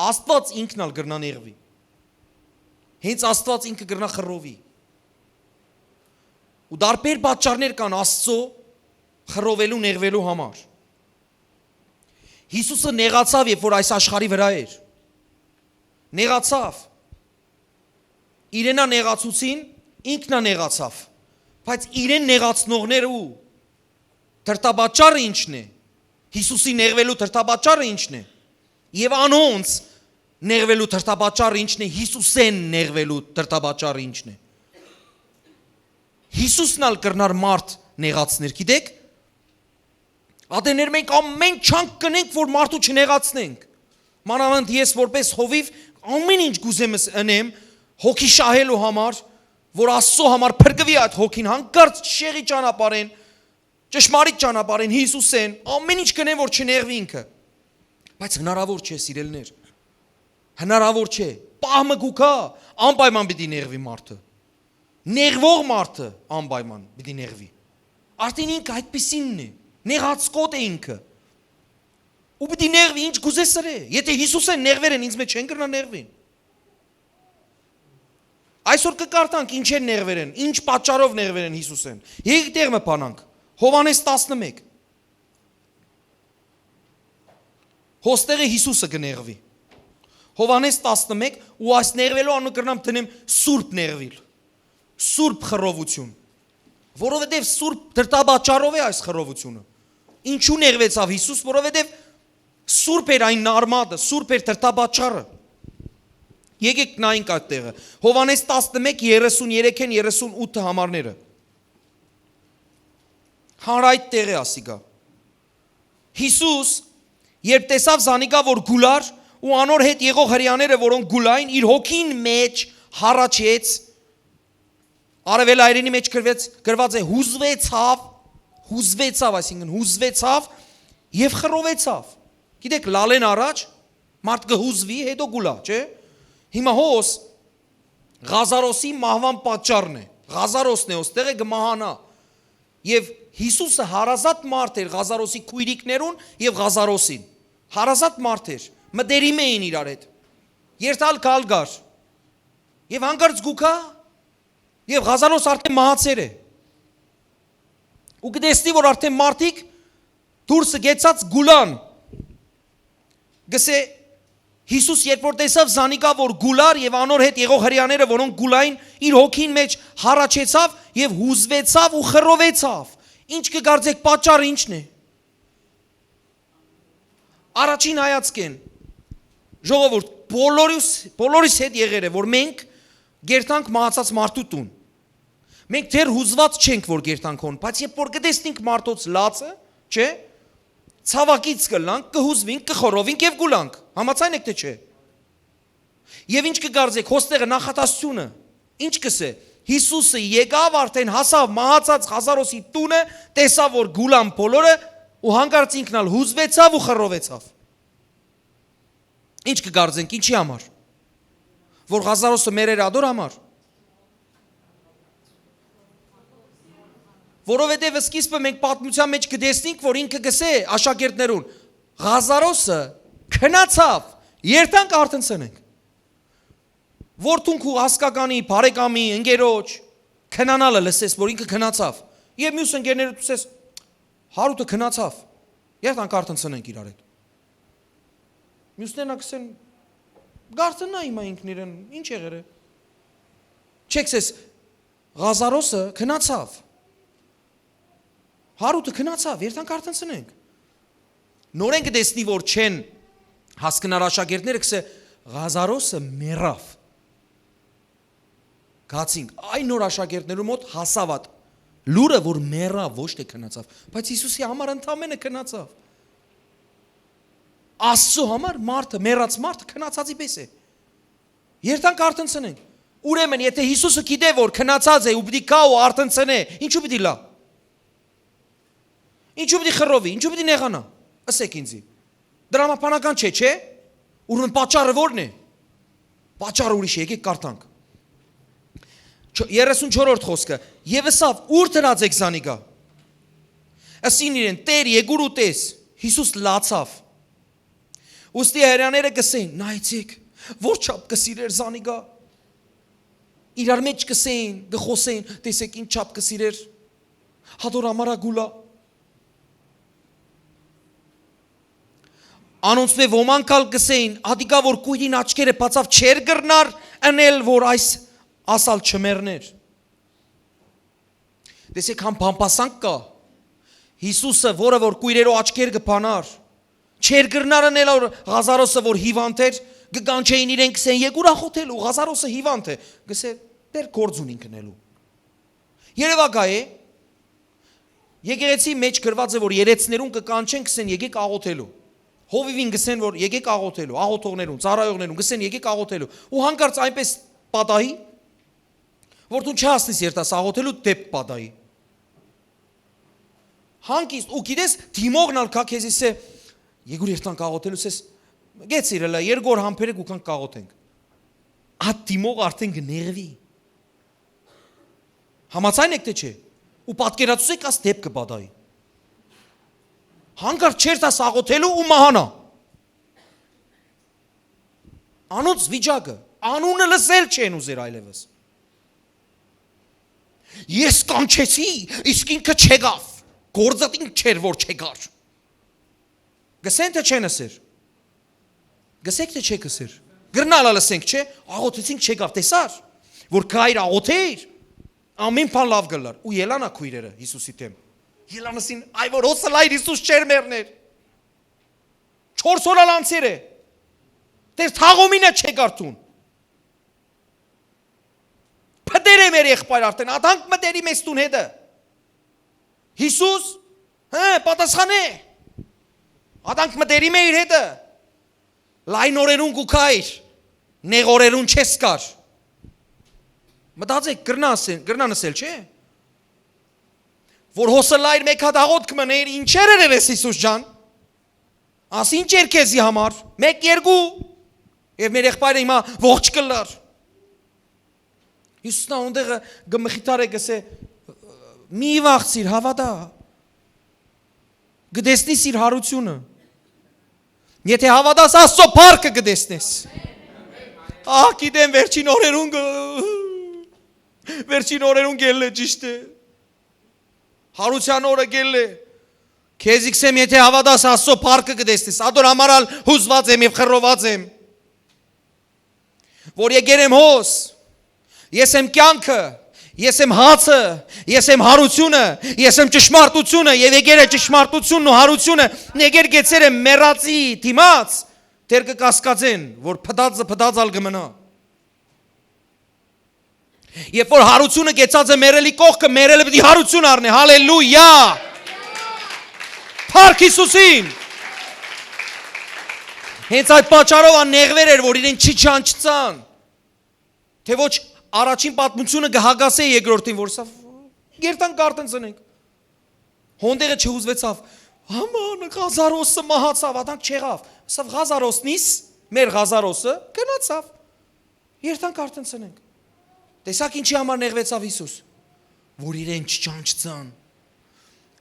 Աստված ինքն ալ կրնա նեղվի։ Հենց Աստուած ինքը կրնայ խռովի։ Ու տարբեր պատճառներ կան Աստուծոյ խռովելու, նեղուելու համար։ Յիսուսը նեղացաւ, երբ որ այս աշխարհի վրայ էր։ Նեղացաւ։ Իրենա նեղացուցին, ինքնա նեղացաւ։ Բայց իրեն նեղացնողները ու դրդապատճառը ի՞նչն է։ Յիսուսի նեղուելու դրդապատճառը ի՞նչն է։ Եվ անոնց նեղուելու դրդապատճառը ի՞նչն է։ Յիսուսեն նեղուելու դրդապատճառը ի՞նչն է։ Յիսուսն ալ կրնար մարդ նեղացներ, գիտեք։ Ատեներ մենք ամեն չանք կնենք, որ մարդու չնեղացնենք։ Մանաւանդ ես որպես հովիվ ամեն ինչ կ'ուզեմ ս-, ընեմ, հոգի շահելու համար, որ Աստծո համար փրկուի այդ հոգին, հանկարծ շեղի ճանապարհեն, ճշմարիտ ճանապարհեն, Յիսուսեն, ամեն ինչ կնեմ, որ չնեղվի ինքը։ Բայց հնարավոր չէ, սիրելիներ։ Հնարավոր չէ։ Պահ մը կու գայ, անպայման պիտի նեղվի մարդը։ Նեղվող մարդը անպայման պիտի նեղվի։ Արդեն ինքը այդպիսինն է։ Նեղացկոտ է ինքը։ Ու պիտի նեղվի, ինչ կ'ուզես ըրե։ Եթե Յիսուսեն նեղուեր են, ինձմէ չեն կրնար նեղուին։ Այսօր կը կարդանք ինչեր նեղուեր են, ինչ պատճառով նեղուեր են Յիսուսեն։ Եկեք տեղ մը բանանք։ Հովհաննէս տասնմէկ։ Հոստեղը Յիսուսը կը նեղուի։ Հովհաննէս տասնմէկ, ու այս նեղուելու անունը կրնամ դնեմ սուրբ նեղուիլ, սուրբ խռովութիւն, որովհետեւ սուրբ դրդապատճառով է այս խռովութիւնը։ Ինչու նեղուեցաւ Յիսուս, որովհետեւ սուրբ էր այն արմատը, սուրբ էր դրդապատճառը։ Եկեք նայենք այդ տեղը։ Հովհաննէս տասնմէկ, երեսուն երեքէն երեսուն ութը համարները։ Հանրայտ տեղ է ասիկա։ Յիսուս, երբ տեսաւ զանիկա, որ գուլար, ու անոր հետ եղող հրեաները, որոնք գուլային, իր հոգին մեջ հառաչեց, արևելայրենի մեջ գրվեց, գրված է, հուզվեցաւ, հուզվեցաւ, այսինքն հուզվեցաւ եւ խռովեցաւ։ Գիտեք, լալեն առաջ մարդ կը հուզվի, հետո գուլա, չէ՞։ Հիմա հոս Ղազարոսի մահուան պատճառն է։ Ղազարոսն է, ոստեղը կը մահանայ։ Եւ Յիսուսը հարազատ մարդ էր Ղազարոսի քոյրիկներուն եւ Ղազարոսին։ Հարազատ մարդ էր, մտերիմ էին իրար հետ։ Երթալ գալ կար։ Եւ հանկարծ գուքա, եւ Ղազարոս արդեն մահացեր է։ Ու կտեսնի, որ արդեն մարդիկ դուրսը գեցած գուլան, գսե Յիսուս, երբ որ տեսաւ զանիկա, որ գուլար, եւ անոր հետ եղող հրեաները, որոնք գուլային, իր հոգին մեջ հառաչեցաւ եւ հուզվեցաւ ու խռովեցաւ։ Ինչ կը կարծեք, պատճառը ի՞նչն է։ Առաջին հայացքին, ժողովուրդ, բոլորիս, բոլորիս հետ եղեր է, որ մենք գերտանք մահացած մարդու տուն։ Մենք դեռ հուզված չենք, որ գերտանք հոն, բայց երբ որ կտեսնենք մարդոց լացը, չէ, ցավակից կլանք, կհուզվինք, կխորովինք եւ կուլանք։ Համաձայն եք, թե չէ։ Եվ ինչ կկարծեք, հոստեղը նախատասությունը, ինչ կսե, Յիսուսը եկաւ, արդեն հասաւ մահացած Ղազարոսի տունը, տեսաւ, որ գուլան բոլորը, ու հանկարծ ինքն ալ հուզվեցաւ ու խռովեցաւ։ Ինչ կկարծենք, ինչի համար։ Որ Ղազարոսը մեռեր ադոր համար։ Որովհետև սկիզբը մենք պատմության մեջ կտեսնենք, որ ինքը կսե աշակերտներուն, Ղազարոսը քնացավ, երթանք արթնցնենք։ Որ դուն քու հասկականի, բարեկամի, ընկերոջ քնանալը լսես, որ ինքը քնացավ, եւ մյուս ընկերներդ ուսես, Հարութը քնացավ, երթանք արթնցնենք իրար հետ։ Մյուսներն ա կսեն, գարթնա հիմա ինքն իրեն, ինչ եղեր է։ Չեք սես, Ղազարոսը քնացավ, Հարութը քնացավ, երթանք արթնցնենք։ Նորեն կտեսնի, որ չեն հասկնար աշակերտները, կսե, Ղազարոսը մեռավ։ Գացինք, այն նոր աշակերտներու մոտ հասաւ այդ լուրը, որ մեռավ, ոչ թե քնացավ, բայց Յիսուսի համար ընդամենը քնացավ։ Աստծո համար մարդը, մեռած մարդը քնացածի պես է։ Երթանք արթնցնենք։ Ուրեմն, եթե Յիսուսը գիտէ, որ քնացած է ու պիտի գա ու արթնցնէ, ինչու պիտի լա։ Ինչու պիտի խռովի, ինչու պիտի նեղանա։ Ըսեք ինձի։ Դրամաբանական չէ, չէ՞։ Ուրեմն պատճառը ո՞րն է։ Պատճառը ուրիշ է, եկեք կարդանք։ Չո-, երեսուն չորրորդ խոսքը։ Եվ ըսավ, ո՞ւր դրած եք զանիկա։ Ըսին իրեն, Տեր, եկուր ու տես։ Յիսուս լացավ։ Ուստի հրեաները կսեին, նայեցեք, որ չափ կսիրեր զանիկա։ իրար մէջ կ'ըսէին, կը խօսէին, տեսէք ինչ չափ կը սիրէր, հատոր ամարա գուլա։ Անոնցմէ ոմանք ալ կ'ըսէին, ատիկա որ կոյրին աչքերը բացաւ, չէր կրնար ընել որ այս ասալ չմեռներ։ Տեսեք, համ բամբասանք կայ։ Յիսուսը, որը որ կոյրերու աչքեր կը բանար, չէր կրնար ընել որ Ղազարոսը որ հիվանդ էր, կը կանչէին իրեն, կ'ըսէին, «Եկուր աղօթելու, Ղազարոսը հիվանդ է»։ Կ'ըսէր, «Դեռ գործ ունին գնելու»։ Երեւակայ է, եկեղեցի մէջ գրուած է որ երեցներուն կը կանչեն, կ'ըսեն, «Եկեք աղօթելու»։ Հովիւին կ'ըսեն որ, «Եկեք աղօթելու»։ Աղօթողներուն, ծառայողներուն կ'ըսեն, «Եկեք աղօթելու»։ Ու հանկարծ այնպէս պատահի, որ դուն չհասնես երթաս աղօթելու, դէպ պատահի։ Հանկիստ, ու գիտես, դիմողն ալ կայ քեզի, սէ, «Եկուր երթանք աղօթելու»։ Սես, «Գեցիր ըլա, երկու օր համբերեք ու գանք կաղօթենք»։ Այդ դիմող արդեն կը նեղուի։ Համաձայն եք, թէ՞ չէ։ Ու պատկերացուցեք, աս դէպ կը պատահի։ Հանկարծ չերթաս աղօթելու ու մահանայ։ Անոնց վիճակը, անունը լսել չեն ուզեր այլեւս։ «Ես կանչեցի, իսկ ինքը չեկաւ, գործդ ինք չէր որ չեկար»։ Կ'ըսեն, թէ՞ չեն ըսեր։ Կ'ըսեք, թէ՞ չէք ըսեր։ Կրնալ ալ ըսենք, չէ՞, աղօթեցինք, չեկաւ, տեսար, որ կայր աղօթեր, ամեն բան լաւ կ'ըլլար։ Ու ելանա քոյրերը Յիսուսի դէմ։ Ելան ըսին, այ որ հոսը լայր Յիսուս չէր մեռներ։ Չորս օր ալ անցեր է։ Դեռ թաղոմինը չեկար դուն։ Փտեր է մեր եղբայր արդեն, ադանք մտերի մեզ տուն հետը։ Յիսուս, հը, պատասխան է։ Ադանք մտերի մեր իր հետը։ Լայն օրերուն կու քայր, նեղ օրերուն չես կար։ Մտածեք, կրնան ասել, կրնան ասել, չէ՞։ Որ հոսը լայր մեկ հատ աղոթք մներ, ինչեր էր ես Յիսուս ջան։ Աս ինչ էր քեզի համար, մեկ, երկու, եւ մեր եղբայրը հիմա ողջ կլար։ Յիսուսն ա, ունդեղը կը մխիթարէ, կ'ըսէ, «Մի վախցիր, հաւատա, կը տեսնիս իր յարութիւնը։ Եթե հաւատաս, Աստծո փառքը կը տեսնես»։ Ահ, գիտեմ, վերջին օրերուն կը, վերջին օրերուն կ'ելլէ, ճիշդ է։ Յարութեան օրը կ'ելլէ։ Քեզի կ'ըսեմ, եթե հաւատաս, Աստծո փառքը կը տեսնես։ Ատոր համար ալ յուզուած եմ եւ խռոված եմ, որ եկեր եմ հոս։ Ես եմ կեանքը, ես եմ հացը, ես եմ յարութիւնը, ես եմ ճշմարտությունը, եւ եկեր է ճշմարտությունն ու յարութիւնը, եկեր գեցեր եմ մեռածի դիմաց, դեռ կը կասկածեն, որ փտածը փտած ալ կը մնայ։ Երբ որ յարութիւնը գեցած է մեռելի կողքը, մեռելը պիտի յարութիւն առնէ։ Հալելույա։ Փառք Յիսուսին։ Հենց այդ պատճառով ան նեղվեր էր, որ իրեն չի ճանչցան, թէ ոչ առաջին պատմությունը կը հակասէ երկրորդին, որ սա երթանք արդեն ծնենք։ Հոնդեղը չհուզվեցավ։ Աման, Ղազարոսը մահացավ, ադանք չեղավ։ Ասավ, «Ղազարոսնիս, մեր Ղազարոսը գնացավ։ Երթանք արդեն ծնենք»։ Տեսա՞ք ինչի համար նեղվեցավ Յիսուս։ Որ իրեն չճանչցան,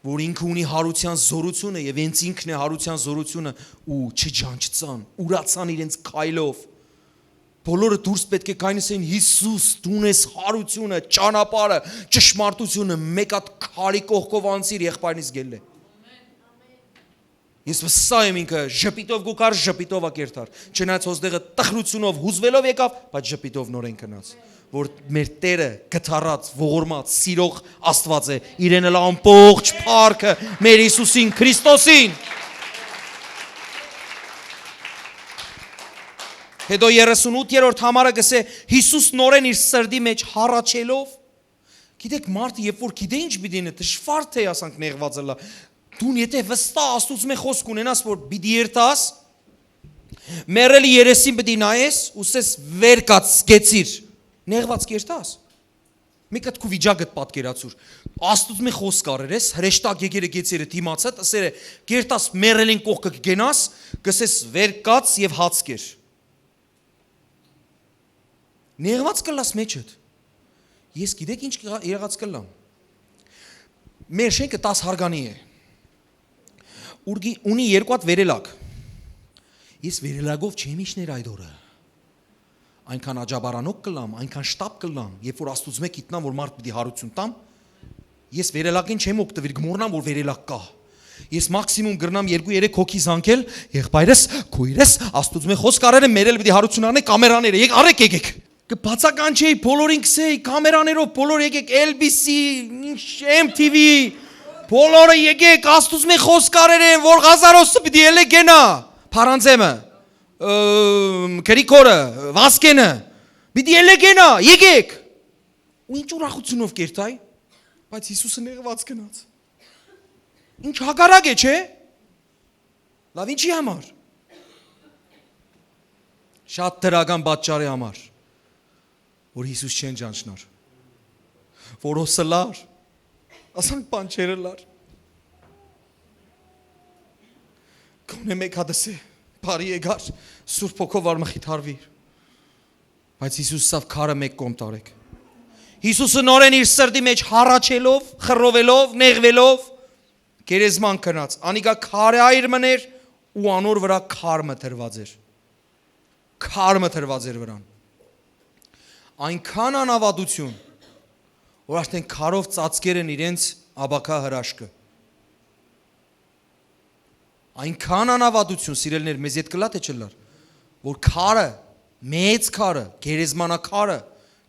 որ ինքը ունի յարութեան զորութիւնը եւ հենց ինքն է յարութեան զորութիւնը, ու չճանչցան, ուրացան իրենց քայլով։ Բոլորը դուրս պէտք է գային, ասեն, «Յիսուս, դուն ես յարութիւնը, ճանապարհը, ճշմարտությունը, մեկ հատ քարի կողքով անցիր, եղբայրնիս գելլէ»։ Ես վստահ եմ, ինքը ժպիտով կու գար, ժպիտով ա կերթար։ Չնայած հոստեղը տխրությունով, հուզվելով եկավ, բայց ժպիտով նորեն գնաց, որ մեր Տերը գթառած, ողորմած, սիրող Աստված է, իրեն ըլլայ ամբողջ փառքը մեր Յիսուսին Քրիստոսին։ Հետո երեսունութերորդ համարը կ'ըսէ, Յիսուս նորեն իր սրտի մէջ հառաչելով, գիտեք, մարդը երբ որ գիտէ ինչ պիտի ընէ, դժուար թէ ասանք նեղված ըլլայ։ Դուն եթե վստահ Աստուծմէ խօսք ունենաս, որ պիտի երթաս, մեռելի երեսին պիտի նայես, ու սես վեր կաց, կեցիր, նեղված կերթաս։ Մի կտկու վիճակդ պատկերացուր։ Աստուծմէ խօսք առեր ես, հրեշտակ եկեր է գեցերը դիմացդ, ըսեր է, կերթաս մեռելին կողքը կգենաս, կսես վեր կաց եւ հաց կեր։ Նեղված կլաս մեջդ։ Ես գիտեք ինչ կա-, եղած կլամ։ Մեր շենքը տաս հարգանի է։ Ուրգի ունի երկու հատ վերելակ։ Ես վերելակով չեմ իջներ այդ օրը։ Այնքան աջաբարանոկ կ'ըլլամ, այնքան շտապ կ'ըլլամ, երբ որ Աստուծմէ գիտնամ, որ մարդ պիտի յարութիւն տամ, ես վերելակէն չեմ օգտուիր, կը մոռնամ, որ վերելակ կայ։ Ես մաքսիմում կրնամ երկու երեք հոգի զանգել, եղբայրս, քոյրս, Աստուծմէ խօսք առեր եմ, մերել պիտի յարութիւն առնէ, կամերաները, եք, առեք, եկեք։ Կը բացականչէի, բոլորին կ'ըսէի, կամերաներով, բոլոր եկեք, L B C, ինչ, M T V, բոլորը եկեք, Աստուծմէ խօսք առեր են, որ Ղազարոսը պիտի ելլէ կենայ, Փարանզեմը, ը, Գրիգորը, Վասկենը, պիտի ելլէ կենայ, եկեք։ Ու ինչ ուրախութիւնով կ'երթայ, բայց Յիսուսը նեղուած գնաց։ Ինչ հակառակ է, չէ՞։ Լավ, ինչի համար։ Շատ դրական պատճառի համար, որ Յիսուս չեն ճանչնար, որ հոս ըլլար, ասանք բան չեր ըլլար։ Գոնե մեկ հատ ըսէ, բարի եկար, Սուրբ Հոգով ար մխիթարուիր։ Բայց Յիսուս ասաւ, քարը մեկ կողմ տարեք։ Յիսուսը նորէն իր սրտի մեջ հառաչելով, խռովելով, նեղուելով, գերեզման գնաց։ Անիկա քարը այր մըն էր ու անոր վրայ քար մը դրուած էր։ Քար մը դրուած էր վրան։ Այնքան անհաւատութիւն, որ արդեն քարով ծածկեր են իրենց ապագայ հրաշքը։ Այնքան անհաւատութիւն, սիրելիներ, մեզ հետ կ'ըլլա՞, թե չ'ըլլար, որ քարը, մեծ քարը, գերեզմանաքարը,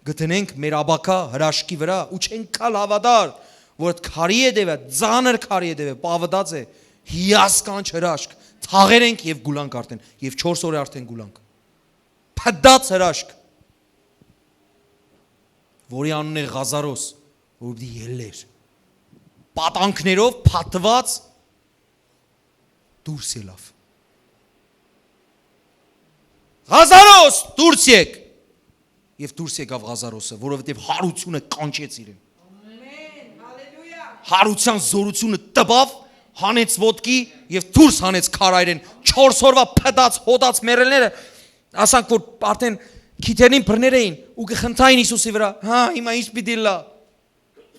կը դնենք մեր ապագայ հրաշքի վրայ ու չենք գալ հաւատար, որ այդ քարի ետեւը, ծանր քարի ետեւը պաւտած է հիասքանչ հրաշք, թաղեր ենք եւ կ'ուլանք արդեն, եւ չորս օրը արդեն կ'ուլանք։ Փտած հրաշք, որի անունն է Ղազարոս, որ պիտի ելլեր։ Պատանքներով փաթուած դուրս ելաւ։ Ղազարոս, դուրս եկ։ Եւ դուրս եկաւ Ղազարոսը, որովհետեւ յարութիւնը կանչեց իրեն։ Յարութեան զօրութիւնը տպաւ, հանեց ոտքի եւ դուրս հանեց քարայրեն։ Չորս օրվա փտած, հոտած մեռելները, ասանք որ արդեն քիթերին բռներ էին ու կը խնդային Յիսուսի վրայ. «Հա, հիմա ի՞նչ պիտի ըլլայ»։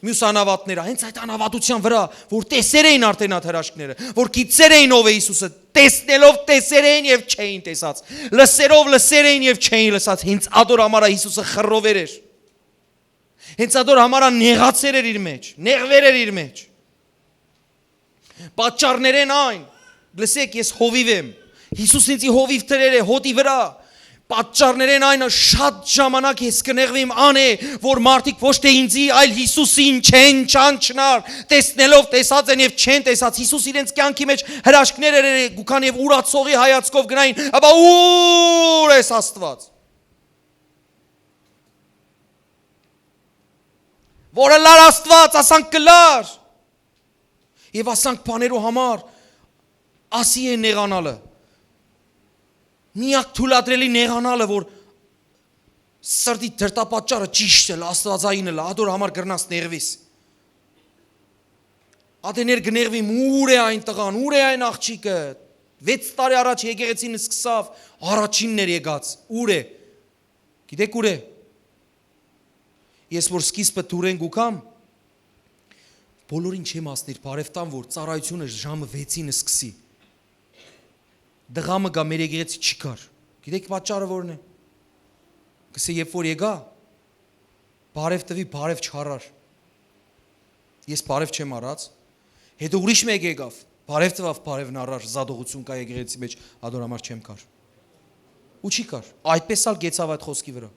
Մյուս անհաւատները, հենց այդ անհաւատութեան վրայ, որ տեսեր էին արդեն այդ հրաշքները, որ գիտեր էին ով է Յիսուսը, տեսնելով տեսեր էին եւ չէին տեսած, լսելով լսեր էին եւ չէին լսած, հենց ատոր համար Յիսուսը խռովեր էր։ Հենց ատոր համար նեղացեր էր իր մեջ, նեղվեր էր իր մեջ։ Պատճառներէն այն, լսեք, ես հովիւ եմ։ Յիսուս ինձի հովիւ դրեր է հոտի վրայ։ Պատճառներէն այն շատ ժամանակ ես կը նեղվեմ, ան է, որ մարդիկ ոչ թե ինձի, այլ Յիսուսին չեն ճանչնար, տեսնելով տեսած են եւ չեն տեսած։ Յիսուս իրենց կեանքի մեջ հրաշքներ էր, կուքան եւ ուրացողի հայացքով գնային, «Աբա ո՞ւր ես, Աստուած»։ Որ ըլլար Աստուած, ասանք կլար։ Եւ ասանք բաներու համար ասի է նեղանալը։ Միակ թույլատրելի նեղանալը, որ սրտի դրդապատճառը ճիշդ է, Աստուածային է, ադոր համար կրնաս նեղվիս։ Ատեներ կը նեղվիմ, ո՞ւր է այն տղան, ո՞ւր է այն աղջիկը։ Վեց տարի առաջ եկեղեցին սկսավ, առաջինն էր եկած, ո՞ւր է։ Գիտեք ո՞ւր է։ Ես որ սկիզբը դուրեն կու կամ, բոլորին չեմ ասնիր բարև տամ, որ ծառայությունը ժամը վեցին սկսի։ Տղա մը կա, մեր եկեղեցի չի գար։ Գիտեք պատճառը ո՞րն է։ Կսե, երբ որ եկայ, բարև տուի, բարև չառար։ Ես բարև չեմ առած։ Հետո ուրիշ մեկը եկաւ, բարև տուաւ, բարև նառար, զատողություն կայ եկեղեցի մեջ, ադոր համար չեմ գար։ Ու չի գար։ Այդպես ալ կեցաւ այդ խոսքի վրայ։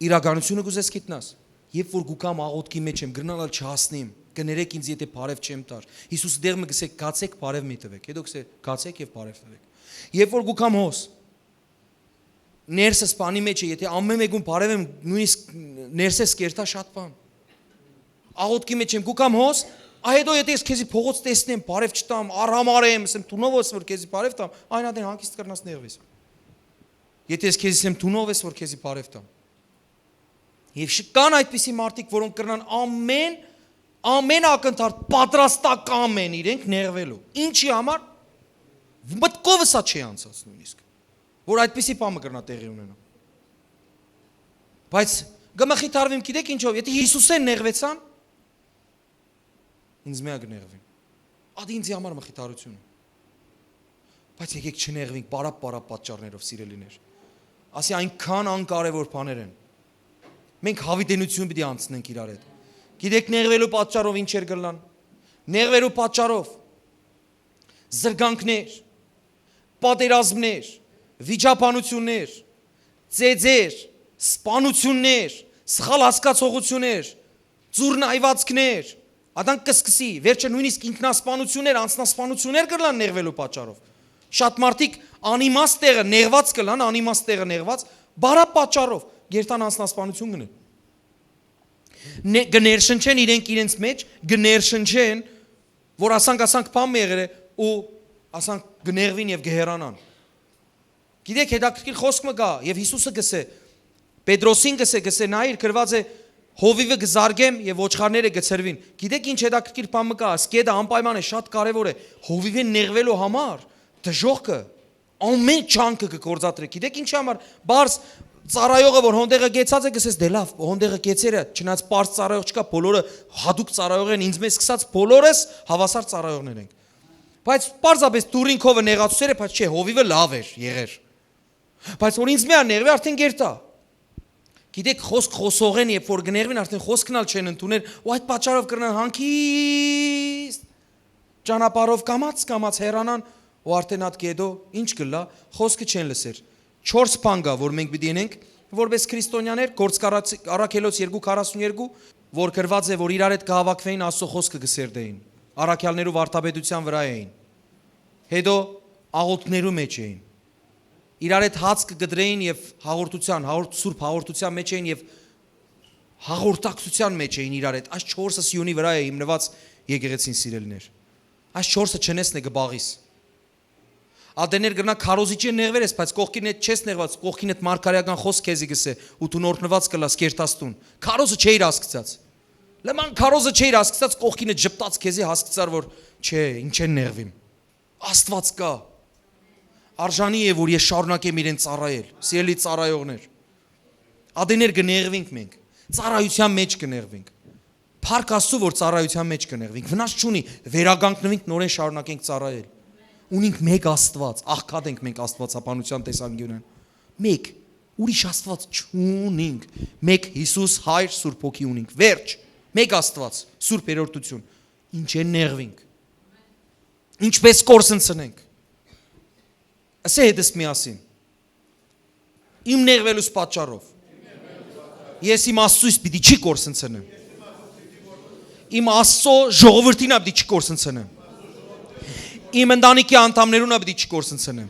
Իրականությունը կուզես գիտնաս։ Երբ որ կու կամ աղոթքի մեջ եմ, կրնալ ալ չհասնիմ, կներեք ինձ, եթե բարև չեմ տար։ Յիսուսը դեղ մը կսե, «Գացեք, բարև մի տվեք»։ Հետո կսե, «Գացեք եւ բարև տվեք»։ Երբ որ կու կամ հոս, ներսս բանի մեջ է, եթե ամեն մեկուն բարև եմ, նույնիսկ ներսես կերտա շատ բան։ Աղոթքի մեջ եմ, կու կամ հոս, ա հետո եթե ես քեզի փողոց տեսնեմ, բարև չտամ, արհամար եմ, ասեմ, «Դու ո՞վ ես, որ քեզի բարև տամ», այն ատեն հանգիստ կրնաս նեղվես։ Եթե ես քեզի ասեմ, «Դու ո՞վ ես, որ քեզի բարև տամ»։ Եւ շ-, կան այդպիսի մարդիկ, որոնք կրնան ամեն, ամեն ակնթարթ պատրաստական են իրենք նեղվելու։ Ինչի համար։ Մտքովս ա չի անցած նույնիսկ, որ այդպիսի բան մը կրնա տեղի ունենա։ Բայց կը մխիթարվեմ, գիտեք ինչով, եթե Յիսուսեն նեղվեցան, ինձ միակ նեղվին։ Ատը ինձի համար մխիթարություն է։ Բայց եկեք չնեղվենք պարապ-պարապ պատճառներով, սիրելիներ։ Ասի, այնքան անկարեւոր բաներ են։ Մենք յաւիտենութիւն պիտի անցնենք իրար հետ։ Գիտեք, նեղուելու պատճառով ինչեր կ'ըլլան։ Նեղուելու պատճառով զրկանքներ, պատերազմներ, վիճաբանութիւններ, ծեծեր, սպանութիւններ, սխալ հասկացողութիւններ, ծուռնայուածքներ, ադանք կը սկսի, վերջը նոյնիսկ ինքնասպանութիւններ, անձնասպանութիւններ կ'ըլլան նեղուելու պատճառով։ Շատ մարդիկ անիմաստ տեղը նեղուած կ'ըլլան, անիմաստ տեղը նեղուած, բարապատճառով գերտան անձնասպանութիւն կ'ընեն։ Նե-, կը ներշնչեն իրենք իրենց մէջ, կը ներշնչեն, որ ասանք, ասանք բան մը եղեր է ու ասանք կը նեղուին եւ կը հեռանան։ Գիտեք, հետաքրքիր խօսք մը կայ, եւ Յիսուսը կ'ըսէ, Պետրոսին կ'ըսէ, կ'ըսէ, նայիր, գրուած է, «Հովիւը կը զարկեմ եւ ոչխարները կը ցրուին»։ Գիտեք, ինչ հետաքրքիր բան մը կայ, այս կետը անպայման է, շատ կարեւոր է, հովիւէն նեղուելու համար դժոխքը ամէն ջանքը կը գործադրէ։ Գիտեք, ինչի՞ համար, պարզ ծառայողը, որ հոնդեղը կեցած է, կ'ըսես, դե լավ, հոնդեղը կեցերը, չնայած պարզ ծառայող չկայ, բոլորը յատուկ ծառայող են, ինձ մէջ սկսած բոլորս հաւասար ծառայողներ ենք։ Բայց պարզապէս դուռին քովը նեղացուցեր է, բայց չէ, հովիւը լավ էր, եղեր։ Բայց որ ինձ միան նեղուի, արդեն կերտայ։ Գիտեք, խօսք խօսողէն, երբ որ կը նեղուին, արդեն խօսքն ալ չեն ընդուներ ու այդ պատճառով կրնան հանգիստ ճանապարհով կամաց, կամաց հեռանան ու արդեն այդ կետո ինչ կ'ըլլայ, խօսքը չեն լսեր։ Չորս բան կայ, որ մենք պիտի ընենք որպէս քրիստոնեաներ, Գործք Առաց-, Առաքելոց երկու քառասուն երկու, որ գրուած է, որ իրար հետ կը հաւաքուէին, Աստծո խօսքը կը սերտէին, առաքեալներու վարդապետութեան վրայ էին, հետո աղօթքներու մէջ էին, իրար հետ հաց կը կտրէին եւ հաղորդութեան, հաղորդ-, սուրբ հաղորդութեան մէջ էին եւ հաղորդակցութեան մէջ էին իրար հետ։ Այս չորսը սիոնի վրայ է հիմնուած, եկեղեցին, սիրելիներ։ Այս չորսը չնես նե կը բաղիս։ Ատեներ կրնայ քարոզիչի նեղուեր ես, բայց կողքին հետ չես նեղուած, կողքին հետ մարգարեական խօսք քեզի կ'ըսէ ու դուն օրհնուած կ'ըլլաս, կ'երթաս տուն։ Քարոզը չէիր հասկցած։ Լման քարոզը չէիր հասկցած, կողքին հետ ժպտաց քեզի, հասկցար, որ չէ, ինչ են նեղվիմ։ Աստուած կայ։ Արժանի է, որ ես շարունակեմ իրեն ծառայել, սիրելի ծառայողներ։ Ատեներ կը նեղվինք մենք, ծառայութեան մէջ կը նեղվինք։ Փառք Աստծո, որ ծառայութեան մէջ կը նեղվինք, վնաս չունի, վերականգնուինք, նորէն շարունակենք ծառայել։ Ունինք մէկ Աստուած, աղքատ ենք մենք աստուածաբանութեան տեսանկիւնէն։ Մէկ, ուրիշ Աստուած չունինք։ Մէկ Յիսուս, Հայր, Սուրբ Հոգի ունինք, վերջ։ Մէկ Աստուած, Սուրբ Երրորդութիւն։ Ինչ են նեղվինք, ինչպես կորսնցնենք։ Ասէ հետս միասին. «Իմ նեղուելուս պատճառով ես իմ Աստծուս պիտի չի կորսնցնեմ, իմ Աստծո ժողովրդին ա պիտի չի կորսնցնեմ, իմ ընտանիքի անդամներուն ա պիտի չի կորսնցնեմ,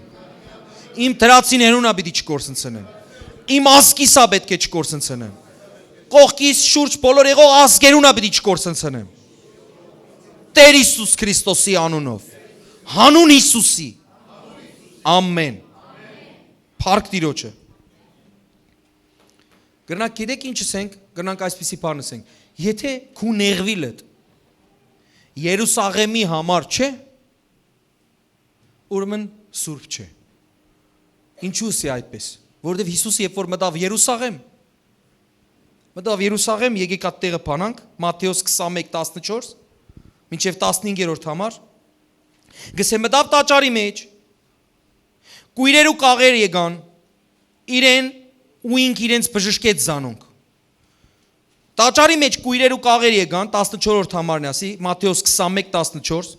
իմ դրացիներուն ա պիտի չի կորսնցնեմ, իմ ազգիս ա պէտք է չի կորսնցնեմ, կողքիս շուրջ բոլոր եղող ազգերուն ա պիտի չի կորսնցնեմ»։ Տեր Յիսուս Քրիստոսի անունով, հանուն Յիսուսի, ամեն։ Փառք Տիրոջը։ Կրնանք, գիտեք ինչ ասենք, կրնանք այսպիսի բան ասենք. «Եթե քու նեղվիլդ Երուսաղեմի համար չէ, ուրեմն սուրբ չէ»։ Ինչու՞ սի այդպես, որովհետև Յիսուս, երբ որ մտավ Երուսաղեմ, մտավ Երուսաղեմ, եկեք այդ տեղը բանանք, Մատթէոս քսանմեկ տասնչորս մինչև տասնհինգերորդ համար, գսե մտավ տաճարի մեջ, կույրեր ու կաղեր եկան իրեն ու ինք իրենց բժշկեց զանոնք։ Տաճարի մեջ կույրեր ու կաղեր եկան, տասնչորրորդ համարն է, ասի, Մատթէոս քսանմեկ տասնչորս,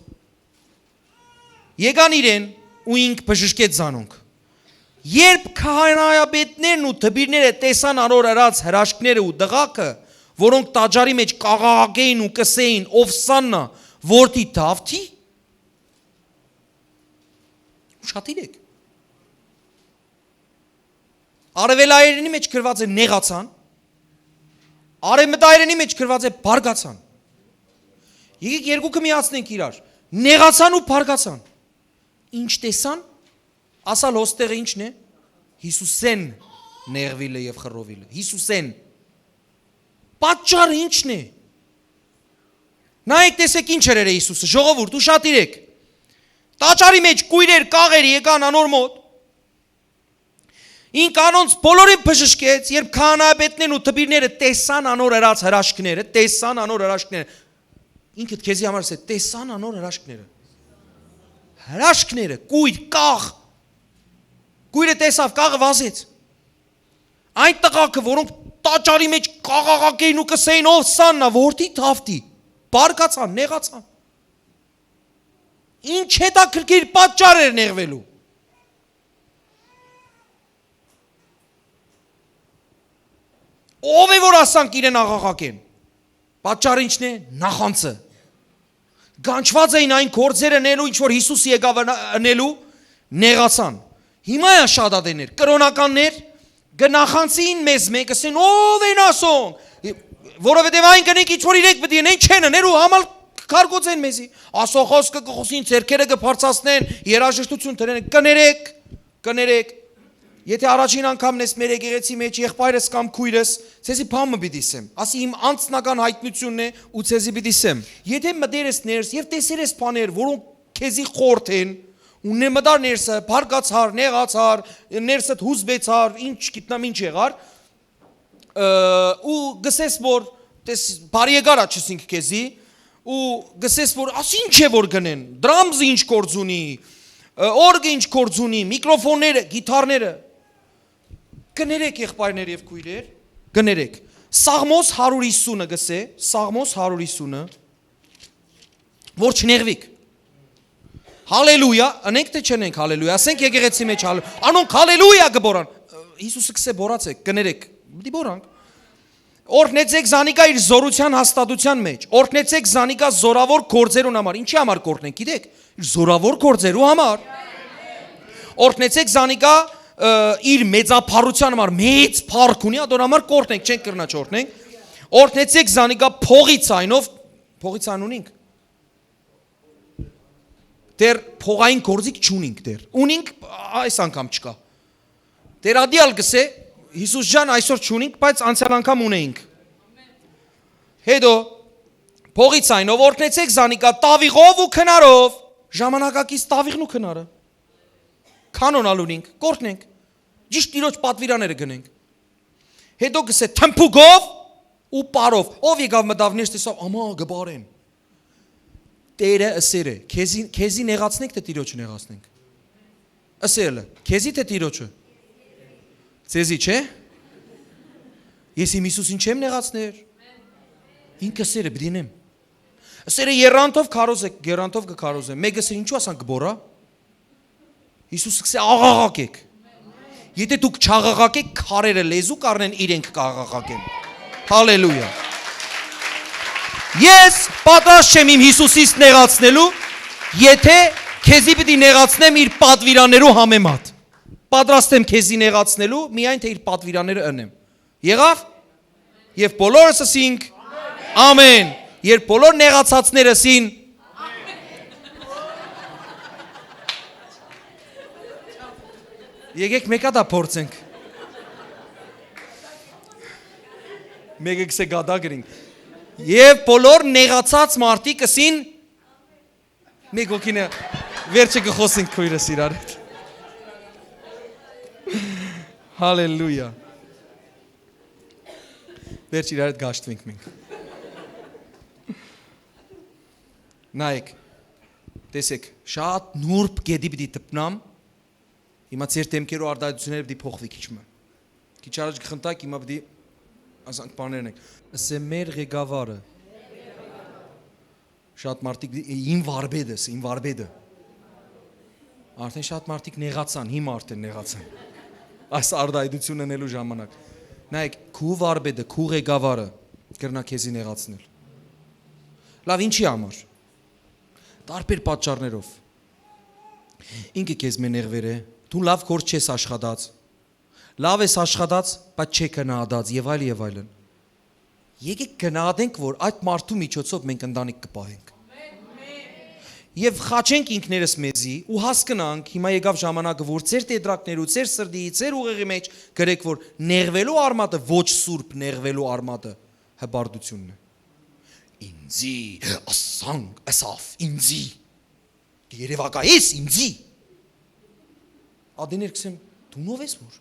եկան իրեն ու ինք բժշկեց զանոնք։ Երբ քահանայապետներն ու դպիրները տեսան անոր ըրած հրաշքները ու դղակը, որոնք տաճարի մեջ կաղաղակէին ու կսէին. «Ովսաննա, որդի Դավթի», ուշադիր եք։ Արևելայերենի մեջ գրված է «նեղացան», արևմտայերենի մեջ գրված է «բարգացան»։ Եկեք երկուքը միացնենք իրար. «նեղացան» ու «բարգացան»։ Ինչ տեսան, ասալ հոստեղը ինչն է, Յիսուսեն նեղվիլը եւ խռովիլը, Յիսուսեն։ Պատճառը ինչն է։ Նայեք, տեսեք ինչ էր Յիսուսը, ժողովուրդ, ուշադիր եք։ Տաճարի մեջ կույրեր, կաղեր եկան անոր մոտ։ Ինք անոնց բոլորին բժշկեց, երբ քահանայապետներն ու դպիրները տեսան անոր ըրած հրաշքները, տեսան անոր հրաշքները։ Ինքդ քեզի համար ասե, «Տեսան անոր հրաշքները»։ Հրաշքները, կույր, կաղ։ Կույրը տեսավ, կաղը վազեց։ Այն տղաքը, որոնք տաճարի մէջ կաղաղակեին ու կսեին, «Ովսաննա, որդի Դաւթի», բարկացան, նեղացան։ Ինչ հետաքրքիր պատճառ էր նեղուելու։ Ո՞վ է, որ ասանք իրեն աղաղակեն։ Պատճառը ի՞նչն է? Նախանձը։ Կանչուած էին այն գործերը ընելու, ինչ որ Յիսուս եկաւ ըն-, ընելու, նեղացան։ Հիմա է շատ ատեներ, կրօնականներ, կը նախանձին մեզ, մենք կ'ըսեն, «Ո՞վ են ասոնք»։ Որովհետեւ այն կնենք, ինչ որ իրենք պիտի ընեն, չեն ըներ ու համալ կարկոծեն մեզի։ Ասոր խօսքը կը խօսին, ձեռքերը կը բարձրացնեն, երաժշտություն դրեն, կներեք, կներեք։ Եթե առաջին անգամն ես մեր եկեղեցի մեջ, եղբայրս կամ քույրս, ձեզի բան մը պիտի ասեմ։ Ասի, իմ անձնական հայտնությունն է ու ձեզի պիտի ասեմ։ Եթե մտեր ես ներս եւ տեսեր ես բաներ, որոնք քեզի խորթ են, ու նե մտար ներսը, բարկացար, նեղացար, ներսդ հուզվեցար, ինչ գիտնամ ինչ եղար, ը, ու գսես որ, տես, բարի եկար ա չսինք քեզի, ու գսես որ, «Աս ինչ է որ գնեն, դրամզը ինչ գործ ունի, ը, օրգը ինչ գործ ունի, միկրոֆոնները, գիթարները»։ Կներեք, եղբայրներ եւ քույրեր, կներեք։ Սաղմոս հարյուր յիսունը գսե, Սաղմոս հարյուր յիսունը, որ չնեղվիք։ Հալելույա, ընենք թե չընենք հալելույա, ասենք եկեղեցի մեջ հալելույա։ Անոնք հալելույա կը բորան։ Յիսուսը գսե, բորացեք, կներեք, պիտի բորանք։ Օրհնեցեք զանիկա իր զորության հաստատության մեջ։ Օրհնեցեք զանիկա զորավոր գործերուն համար։ Ինչի համար կ'օրհնենք, գիտեք։ Իր զորավոր գործերու համար։ Օրհնեցեք զանիկա, ը, իր մեծափառության համար, մեծ փառք ունի, ատոր համար կ'օրհնենք, չենք կրնա չօրհնենք։ Օրհնեցեք զանիկա փողի ցայնով, փողի ցայն ունինք։ Դեռ փողային գործիք չունինք դեռ։ Ունինք, այս անգամ չկա։ Դեռ ատի ալ գսե, «Յիսուս ջան, այսօր չունինք, բայց անցյալ անգամ ունեինք»։ Հետո, փողի ցայնով օրհնեցեք զանիկա տավիղով ու քնարով, ժամանակակից տավիղն ու քնարը։ Կանոն ալ ունինք, կ'օրհնենք, ճիշտ Տիրոջ պատվիրանները գնենք։ Հետո գսե թմբուկով ու պարով։ Ով եկաւ մտաւ ներս տեսաւ, ամա կը բարեն։ Տերը ըսեր է, քեզի, քեզի նեղացնենք, թե Տիրոջը նեղացնենք։ Ըսել է, քեզի թե Տիրոջը։ Ձեզի չէ։ Ես իմ Յիսուսին չեմ նեղացներ։ Ինքը ըսեր է, պիտի նեմ։ Ըսեր է, «Երանդով քարոզեք, երանդով կը քարոզեմ»։ Մեկը ըսեր, «Ինչու ասան կը բորա»։ Յիսուս սկսե, «Աղաղակեք»։ Եթե դուք չաղաղակեք, քարերը լեզու կառնեն, իրենք կաղաղակեն։ Հալելույա։ Ես պատրաստ չեմ իմ Յիսուսից նեղացնելու, եթե քեզի պիտի նեղացնեմ իր պատվիրաններու համեմատ։ Պատրաստ եմ քեզի նեղացնելու, միայն թե իր պատվիրանները ընեմ։ Եղա՞վ։ Եւ բոլորս ըսինք. «Ամեն»։ Երբ բոլոր նեղացածները ըսին. Եկեք, մեկը դա փորձենք։ Մեկը գսե գադա գրինք։ Եվ բոլոր նեղացած մարդիկ ըսին. Մեկ հոգին է, վերջը կը խոսենք քոյրս իրար հետ։ Հալելույա։ Վերջ իրար հետ գաշտվենք մենք։ Նայեք, տեսեք, շատ նուրբ գետի պիտի դպնամ, հիմա ձեր դեմքերու արտահայտությունները պիտի փոխվի քիչ մը։ Քիչ առաջ կխնդակ, հիմա պիտի ասանք բաներն ենք։ Ըսե մեր ղեկավարը։ Շատ մարդիկ, իմ վարպետս, իմ վարպետը։ Արդեն շատ մարդիկ նեղացան, հիմա արդեն նեղացան։ Այս արտահայտությունը ընելու ժամանակ։ Նայեք, քու վարպետը, քու ղեկավարը կրնա քեզի նեղացնել։ Լավ, ինչի համար։ Տարբեր պատճառներով։ Ինքը քեզ մե նեղվեր է, դու լավ գործ չես աշխատած, լավ ես աշխատած, բայց չէ գնահատած, եւ այլ, եւ այլն։ Եկեք գնահատենք, որ այդ մարդու միջոցով մենք ընտանիք կը պահենք։ Եվ խաչենք ինքներս մեզի ու հասկնանք, հիմա եկաւ ժամանակը, որ ձեր տետրակներու, ձեր սրտի, ձեր ուղեղի մեջ գրեք, որ նեղվելու արմատը, ոչ սուրբ նեղվելու արմատը հպարտությունն է։ Ինձի, ասանք, ասավ, ինձի։ Երևակայես ինձի։ Ադեներ կսեմ, դու նո՞վ ես որ։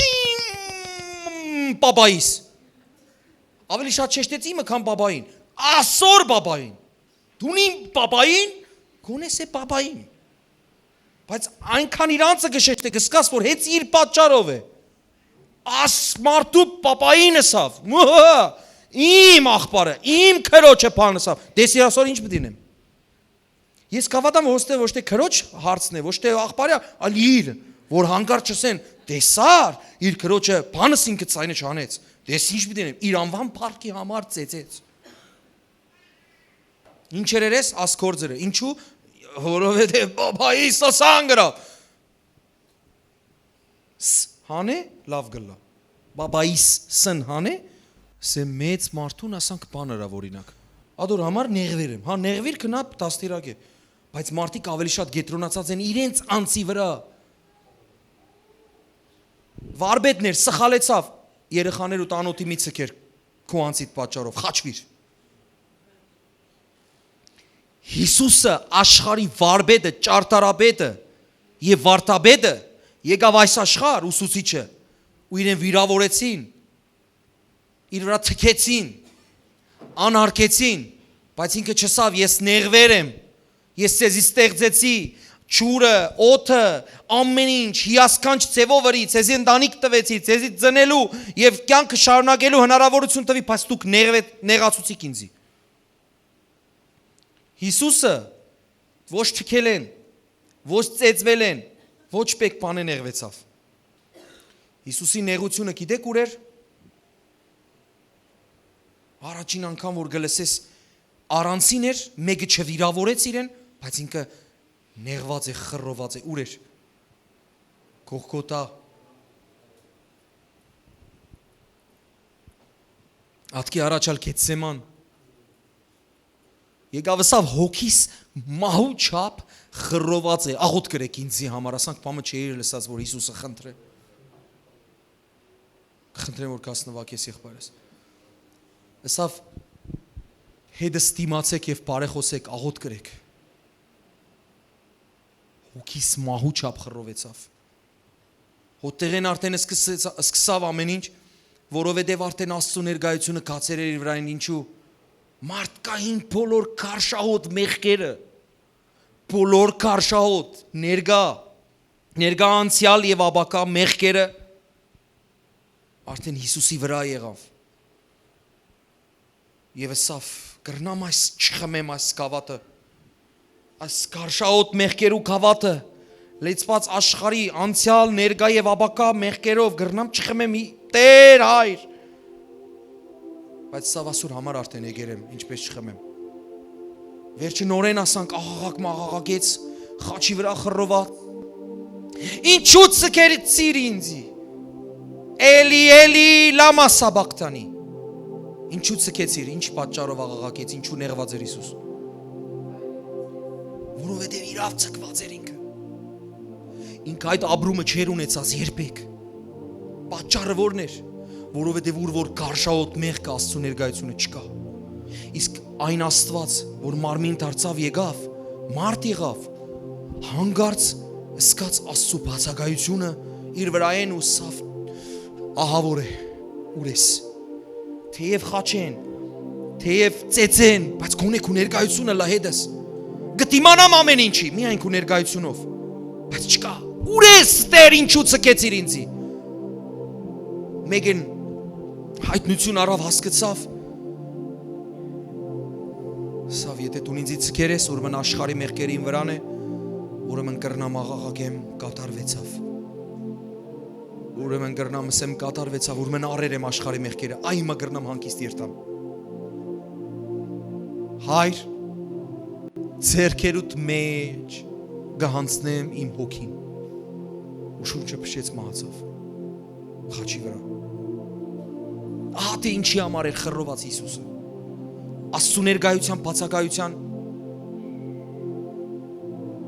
Իմ պապայիս։ Ավելի շատ շեշտեց իմը, քան պապային։ Ասոր պապային։ Դուն իմ պապային, գոնե սե պապային։ Բայց այնքան իր անձը կը շեշտէ, կը զգաս, որ հեծ իր պատճառով է։ Աս մարդու պապային ըսաւ. «Մհը, իմ աղբարը, իմ քրոջը բան ըսաւ»։ Դեսի, ասոր ինչ պիտի նեմ։ Ես կհաւատամ, որ ոչ թե, ոչ թե քրոջ հարցն է, ոչ թե աղբարի, այլ իր, որ հանկարծ չըսեն. «Տեսա՞ր, իր քրոջը բանս ինքը ձայնը չանեց»։ Դես ինչ պիտի նեմ, իր անուան փառքի համար ծեծեց։ Ինչ էր երես, աս գործերը։ Ինչու՞։ Որովհետեւ պապայի սասան գրաւ։ Ս-, հանէ, լաւ կ'ըլլայ։ Պապայիս սն հանէ, սէ մեծ մարդուն ասանք բան ըրաւ, օրինակ։ Ադոր համար նեղուեր եմ։ Հա, նեղուիր, գնա դաստիարակէ։ Բայց մարդիկ աւելի շատ կեդրոնացած են իրենց անձի վրա։ Վարպետներ, սխալեցաւ, երեխաներ ու տանոթի մի ցկեր քու անձիդ պատճառով, խաչուիր։ Յիսուսը, աշխարհի վարպետը, ճարտարապետը եւ վարդապետը, եկաւ այս աշխարհ, ուսուցիչը, ու իրեն վիրաւորեցին, իր վրա թքեցին, անհարկեցին, բայց ինքը չըսաւ. «Ես նեղուեր եմ, ես ձեզի ստեղծեցի ջուրը, օդը, ամեն ինչ, հիասքանչ ձեւով ըրի, ձեզի ընտանիք տուեցի, ձեզի ծնելու եւ կյանքը շարունակելու հնարաւորություն տուի, բայց դուք նեղվե-, նեղացուցիք ինձի»։ Յիսուսը ոչ թքելէն, ոչ ծեծուելէն, ոչ պէկ բանէ նեղուեցաւ։ Յիսուսի նեղութիւնը գիտեք ո՞ւր էր։ Առաջին անգամ որ կը լսես, առանձին էր, մէկը չվիրաւորեց իրեն, բայց ինքը նեղուած է, խռոված է, ո՞ւր էր։ Գողգոթա։ Ատկի առաջ ալ Գեթսեման։ Եկաւ ըսաւ. «Հոգիս մահու չափ խռոված է, աղօթք կրեք ինձի համար»։ Ասանք բամը չէի լսած, որ Յիսուսը խնդրէ. «Խնդրեմ, որ կաս նվագես, եղբայրս»։ Ըսաւ. «Հետս դիմացեք եւ բարեխօսեք, աղօթք կրեք»։ Հոգիս մահու չափ խռովեցաւ։ Հոդտեղէն արդէն սկսեցա-, սկսաւ ամեն ինչ, որովհետեւ արդէն Աստծու ներկայությունը գացեր էր իր վրայէն։ Ինչու՞։ Մարդկային բոլոր քարշահոտ մեղքերը, բոլոր քարշահոտ, ներկայ, ներկայ, անցեալ եւ ապագայ մեղքերը արդէն Յիսուսի վրայ եղաւ։ Եւ ըսաւ. «Կրնամ այս չխմեմ, այս գաւաթը, այս քարշահոտ մեղքերու գաւաթը, լեցուած աշխարհի անցեալ, ներկայ եւ ապագայ մեղքերով, կրնամ չխմեմ, ի-, Տէր հայր»։ Բայց ըսաւ. «Ասոր համար արդէն եկեր եմ, ինչպէս չխմեմ»։ Վերջը նորէն ասանք. աղաղակ մը աղաղակեց, խաչի վրա խռոված. «Ինչու՞ ցկեցիր ինձի, Էլի, Էլի, լամա սաբախթանի»։ Ինչու՞ ցկեցիր, ինչ պատճառով աղաղակեց, ինչու նեղուած էր Յիսուս։ Որովհետեւ իրաւ ցկուած էր ինքը։ Ինքը այդ ապրումը չէր ունեցած երբեք։ Պատճառը ո՞րն էր։ Որովհետեւ ուր որ քարշահոտ մեղքը, Աստծու ներկայությունը չկայ։ Իսկ այն Աստուած, որ մարմին դարձաւ, եկաւ, մարդ եղաւ, հանկարծ զգաց Աստծու բացակայությունը իր վրայէն ու ըսաւ. «Ահա որ է, ո՞ւր ես։ Թէեւ խաչեն, թէեւ ծեծեն, բայց գոնե քու ներկայությունը լա հետս։ Կը դիմանամ ամեն ինչի, միայն քու ներկայությունով։ Բայց չկայ։ Ո՞ւր ես, Տէր, ինչու ցկեցիր ինձի»։ Մեկն հայտնություն առաւ, հասկցաւ, ըսաւ. «Եթէ դուն ինձի ցկեր ես, ուրեմն աշխարհի մեղքերին վրան է, ուրեմն կրնամ աղաղակեմ, կատարուեցաւ։ Ուրեմն կրնամ ըսեմ, կատարուեցաւ, ուրեմն առեր եմ աշխարհի մեղքերը, այ հիմա կրնամ հանգիստ երթամ։ Հայր, ձեռքերուդ մէջ կը յանձնեմ իմ հոգին»։ Ու շունչը փշեց, մահացաւ խաչի վրա։ Ահա թէ ինչի համար էր խռոված Յիսուսը. Աստծու ներկայության բացակայության,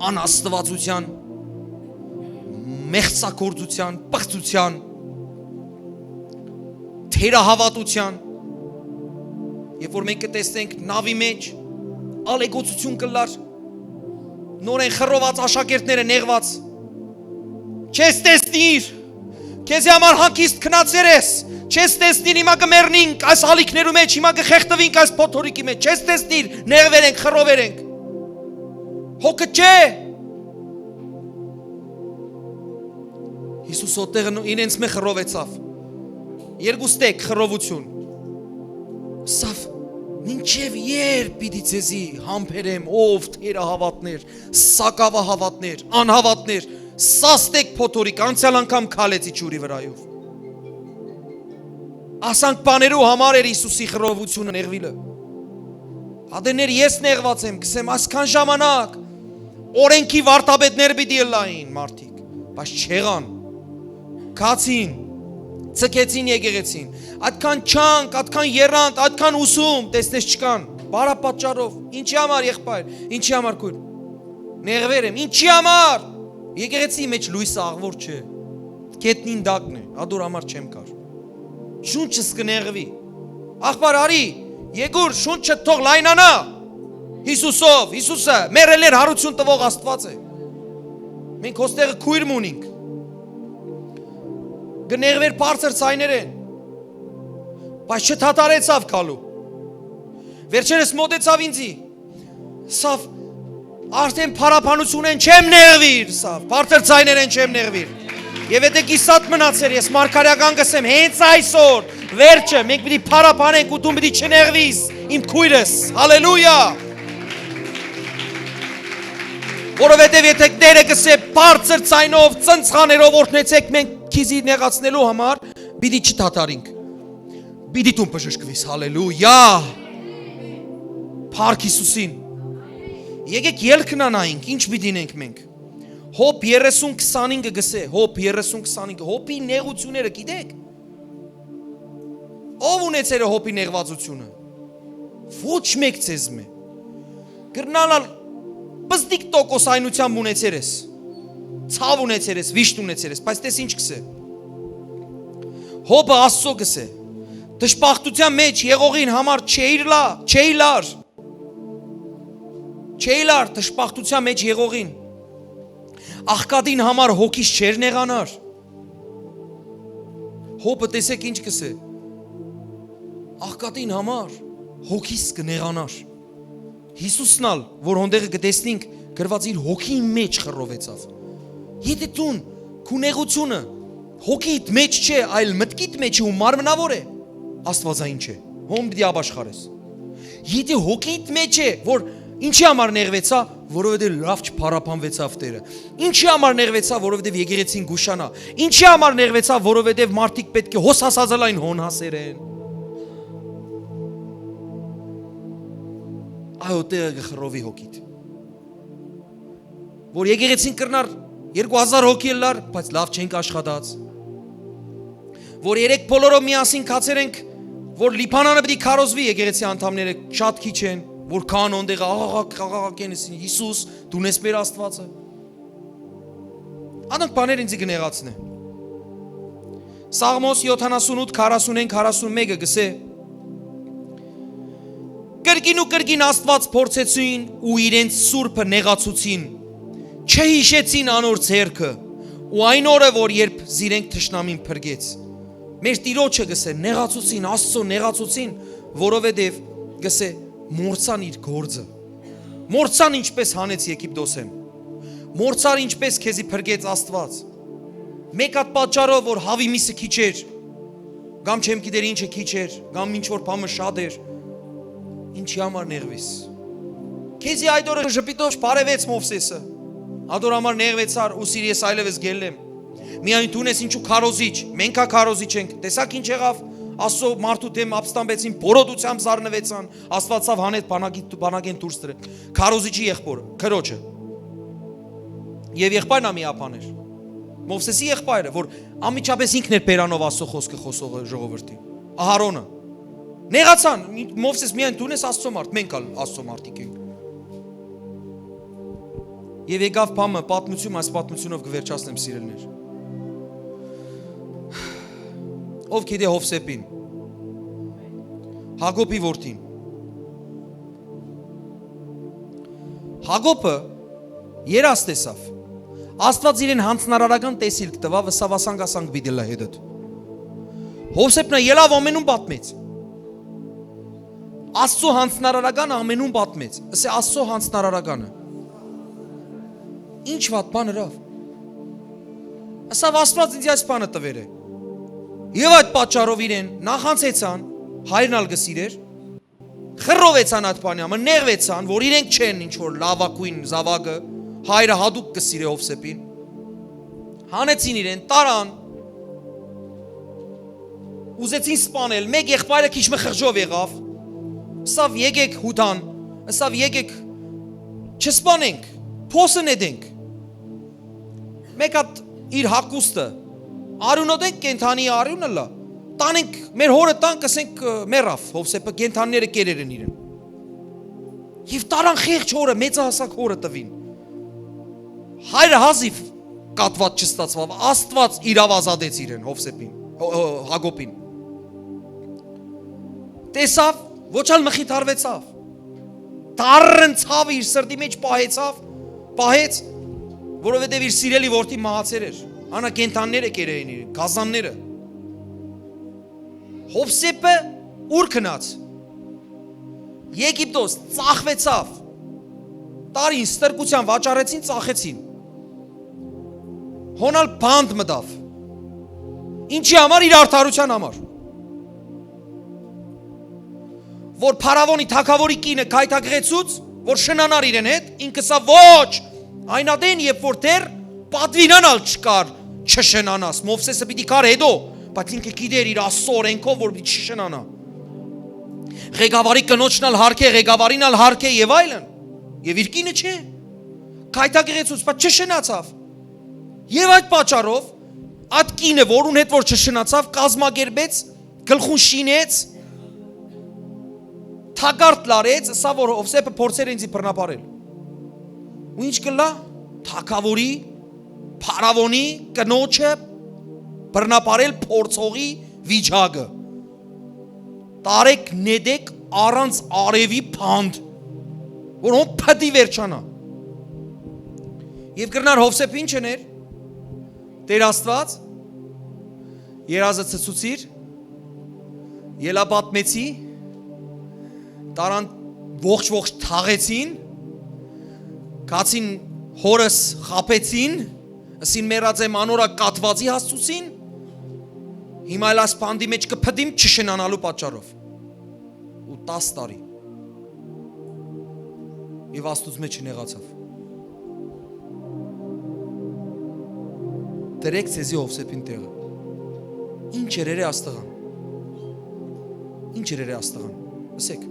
անաստուածության, մեղսագործության, պղծության, թերահաւատության։ Երբ որ մենք կը տեսնենք նավի մէջ ալեգոցություն կ'ըլլար, նորէն խռոված աշակերտները նեղուած. «Չես տեսնիր, քեզի համար հանգիստ գնացեր ես, չես տեսնիր, հիմա կը մեռնինք այս ալիքներու մեջ, հիմա կը խեղդուինք այս փոթորիկի մեջ, չես տեսնիր, նեղուեր ենք, խռովեր ենք»։ Հոգը չէ։ Յիսուս ոտտեղը նո-, իրենց մէ խռովեցաւ։ Երկուստեք խռովություն։ Սա, մինչև ե՞րբ պիտի ձեզի համբերեմ, ով թերը հավատներ, սակավահավատներ, անհավատներ, սաստեք փոթորիկ, անցյալ անգամ քալեցի ջուրի վրայով։ Ասանք բաներու համար էր Յիսուսի խռովությունը, նեղուիլը։ Ատեներ, ես նեղված եմ, կսեմ, այսքան ժամանակ օրենքի վարդապետներ պիտի ըլլային մարդիկ, բայց չեղան, գացին, ցկեցին եկեղեցին, այդքան չանք, այդքան եռանդ, այդքան ուսում, տեսնես չկան, բարապատճառով, ինչի համար, եղբայր, ինչի համար, քույր, նեղվեր եմ, ինչի համար, եկեղեցի մեջ լոյսը աղվոր չէ, գետնին տակն է, ադոր համար չեմ կար, շունչս կը նեղվի, աղբար արի, եկուր, շունչը թող լայնանա, Յիսուսով, Յիսուսը, մեր էլեր հարություն տվող Աստված է, մենք հոստեղը քույր մունինք, կը նեղվեր բարձր ձայներեն, բայց չդադարեցաւ գալու։ Վերջերս մոտեցաւ ինձի, սավ, արդեն փառաբանությունեն չեմ նեղվիր, սավ, բարձր ձայներեն չեմ նեղվիր։ Եվ եթե կիսատ մնացեր, ես մարգարեական կսեմ, հենց այսօր, վերջը, մենք պիտի փառաբանենք ու դու պիտի չնեղվիս, իմ քույրս, հալելույա։ Որովհետև եթե Տերը կսե բարձր ձայնով, ծնցղաներով օրհնեցեք մենք քիզի նեղացնելու համար, պիտի չդադարինք, պիտի դուն բժշկվիս, հալելույա, փառք Յիսուսին։ Եկեք ելքնանայինք, ինչ պիտի ինենք մենք։ Հոբ երեսուն քսանինը կսե, Հոբ երեսուն քսանինը, Հոբի նեղությունները գիտեք, ով ունեցել է Հոբի նեղվածությունը, ոչ մեկ ձեզմէ, կրնանալ պզտիկ տոկոսայնությամբ ունեցեր ես, ցաւ ունեցեր ես, վիշտ ունեցեր ես, բայց տես ինչ կսե, Հոբը Աստծո կսե, դժբախտության մեջ եղողին համար չէիր լա, չէի լար, չէի լար դժբախտության մեջ եղողին, աղքատին համար հոգիս չէր նեղանար։ Հոբը տեսեք ինչ կսե, աղքատին համար հոգիս կնեղանար։ Յիսուսն ալ, որ հոնդեղը կտեսնինք, գրված իր հոգին մեջ խռովեցավ։ Եթե դուն քու նեղությունը հոգիդ մեջ չէ, այլ մտքիդ մեջ է ու մարմնավոր է, Աստվածային չէ, հոն պիտի ապաշխարես։ Եթե հոգիդ մեջ է, որ ինչի համար նեղվեցա, որովհետև լավ չփառաբանվեցավ Տերը։ Ինչի համար նեղվեցա, որովհետև եկեղեցին գուշանա։ Ինչի համար նեղվեցա, որովհետև մարդիկ պետք է հոս հասած ըլային հոն հասեր են։ Այո, տեղը կխռովի հոգիդ, որ եկեղեցին կրնար երկու հազար հոգի ըլլար, բայց լավ չենք աշխատած, որ երեք բոլորով միասին քացեր ենք, որ Լիբանանը պիտի քարոզվի, եկեղեցի անդամները շատ քիչ են, որ քան հոն տեղը աղաղակ, աղաղակ են, ըսին, Յիսուս, դուն ես մեր Աստվածը։ Անոնք բաներ ինձի կնեղացնե։ Սաղմոս յոթանասունութ, քառասունէն քառասունմեկը կսե. «Կրկին ու կրկին Աստված փորձեցին ու իրենց սուրբը նեղացուցին, չհիշեցին անոր ձեռքը ու այն օրը, որ երբ զիրենք թշնամին փրկեց»։ Մեր Տիրոջը կսե, նեղացուցին, Աստծո նեղացուցին, որովհետև կսե, մորցան իր գործը։ Մորցան ինչպես հանեց Եգիպտոսէն։ Մորցար ինչպես քեզի փրկեց Աստված։ Մեկ հատ պատճառով, որ հավի միսը քիչ էր, կամ չեմ գիտեր ինչը քիչ էր, կամ ինչ որ բանը շատ էր, ինչի համար նեղվիս։ Քեզի այդ օրը ժպիտով բարևեց Մովսեսը։ Ադոր համար նեղվեցար ու սիր ես այլևս գելլեմ։ Միայն դուն ես ինչու քարոզիչ, մենք ա քարոզիչ ենք։ Տեսակ ինչ եղավ, Աստծո մարդու դեմ ապստամբեցին, բորոտությամբ զարնվեցան, Աստվածով հանեց բանակի, բանակեն դուրս դրել։ Քարոզիչի եղբորը, քրոջը։ Եվ եղբայրն ա միաբան էր։ Մովսեսի եղբայրը, որ անմիջապես ինքն էր բերանով Աստծո խոսքը խոսողը ժողովրդին։ Ահարոնը։ Նեղացան, Մովսես, միայն դուն ես Աստծո մարդ, մենք ալ Աստծո մարդիկ ենք։ Եվ եկավ բանը, պատմություն, այս պատմությունով կվերջացնեմ, սիրելիներ։ Ով գիտե Հովսեփին, Հակոբի որդին։ Հակոբը երազ տեսավ։ Աստված իրեն յանձնարարական տեսիլք տուաւ, ըսաւ, «Ասանք, ասանք պիտի լա հետդ»։ Հովսեփն ա ելաւ ամենում պատմեց։ Աստծո յանձնարարական ամենում պատմեց։ Ըսե, Աստծո յանձնարարականը ինչ վատ բան ըրավ։ Ասաւ, Աստուած ինձ այս բանը տուեր է։ Եւ այդ պատճառով իրեն նախանձեցան, հայրն ալ կը սիրէր, խռովեցան այդ բանի համար, նեղուեցան, որ իրենք չեն ինչ որ լավագոյն զաւակը, հայրը յատուկ կը սիրէ Յովսէփին։ Հանեցին իրեն, տարան, ուզեցին սպանել, մէկ եղբայրը քիչ մը խղճով եղաւ, ըսաւ, «Եկեք Յուդան», ըսաւ, «Եկեք, չսպանենք, փոսը նետենք»։ Մէկ հատ իր հագուստը, արիւնը տենք, կենդանի արիւնը լա, տանենք, մեր հօրը տանք, կ'ըսենք, մեռաւ Յովսէփը, կենդանիները կերեր են իրեն։ Եւ տարան խեղճ հօրը, մեծահասակ հօրը տուին։ Հայրը հազիւ կատուած չստացուաւ, Աստուած իրաւ ազատեց իրեն, Յովսէփին, Հ-, Հ-, Յակոբին։ Տեսաւ, ոչ ալ մխիթարվեցաւ։ Դառն ցաւը իր սրտի մէջ պահեցաւ, պահեց, որովհետեւ իր սիրելի որդի մահացեր էր։ Անա կենդանները կերեին իրեն, գազանները։ Յովսէփը ո՞ւր գնաց։ Եգիպտոս, ծախուեցաւ։ Տարին ստրկութեան վաճառեցին, ծախեցին։ Հոն ալ բանտ մտաւ։ Ինչի համար, իր արդարութեան համար։ Որ փարաւոնի թագաւորի կինը գայթակղեցուց, որ շնանար իրեն հետ, ինք ըսաւ, «Ոչ, այն ատեն, երբ որ դեռ պատուիրանալ չկար, չշնանաս»։ Մովսէսը պիտի գար հետո, բայց ինքը գիտէր իր Աստծո օրենքով, որ պիտի չշնանայ։ Ղեկավարի կնոջն ալ յարգէ, ղեկավարին ալ յարգէ եւ այլն։ Եւ իր կինը չէ։ Գայթակղեցուց, բայց չշնացաւ։ Եւ այդ պատճառով այդ կինը, որուն հետ որ չշնացաւ, կազմակերպեց, գլխուն շինեց, թակարդ լարեց, ըսաւ, որ Յովսէփը փորձեր է ինձի բռնապարել։ Ու ինչ կ'ըլլայ, թագաւորի, փարաւոնի, կնոջը բռնապարել փորձողի վիճակը։ Տարեք, նետեք առանց արեւի բանտ, որ հոն պտի վերջանայ։ Եւ կրնար Յովսէփ ինչ ըներ, Տէր Աստուած, երազը ցցուցիր, ելա պատմեցի, տարան ողջ-ողջ թաղեցին, գացին, հորս խաբեցին, ըսին, «Մեռած եմ», անոր ա կատուածի հասցուցին, հիմա էլ այս բանտի մէջ կը փտիմ չշնանալու պատճառով։ Ու տաս տարի։ Եւ Աստուծմէ չնեղացաւ։ Դրեք ձեզի Յովսէփին տեղը։ Ինչ էր երե աստղան։ Ինչ էր երե աստղան։ Ըսեք։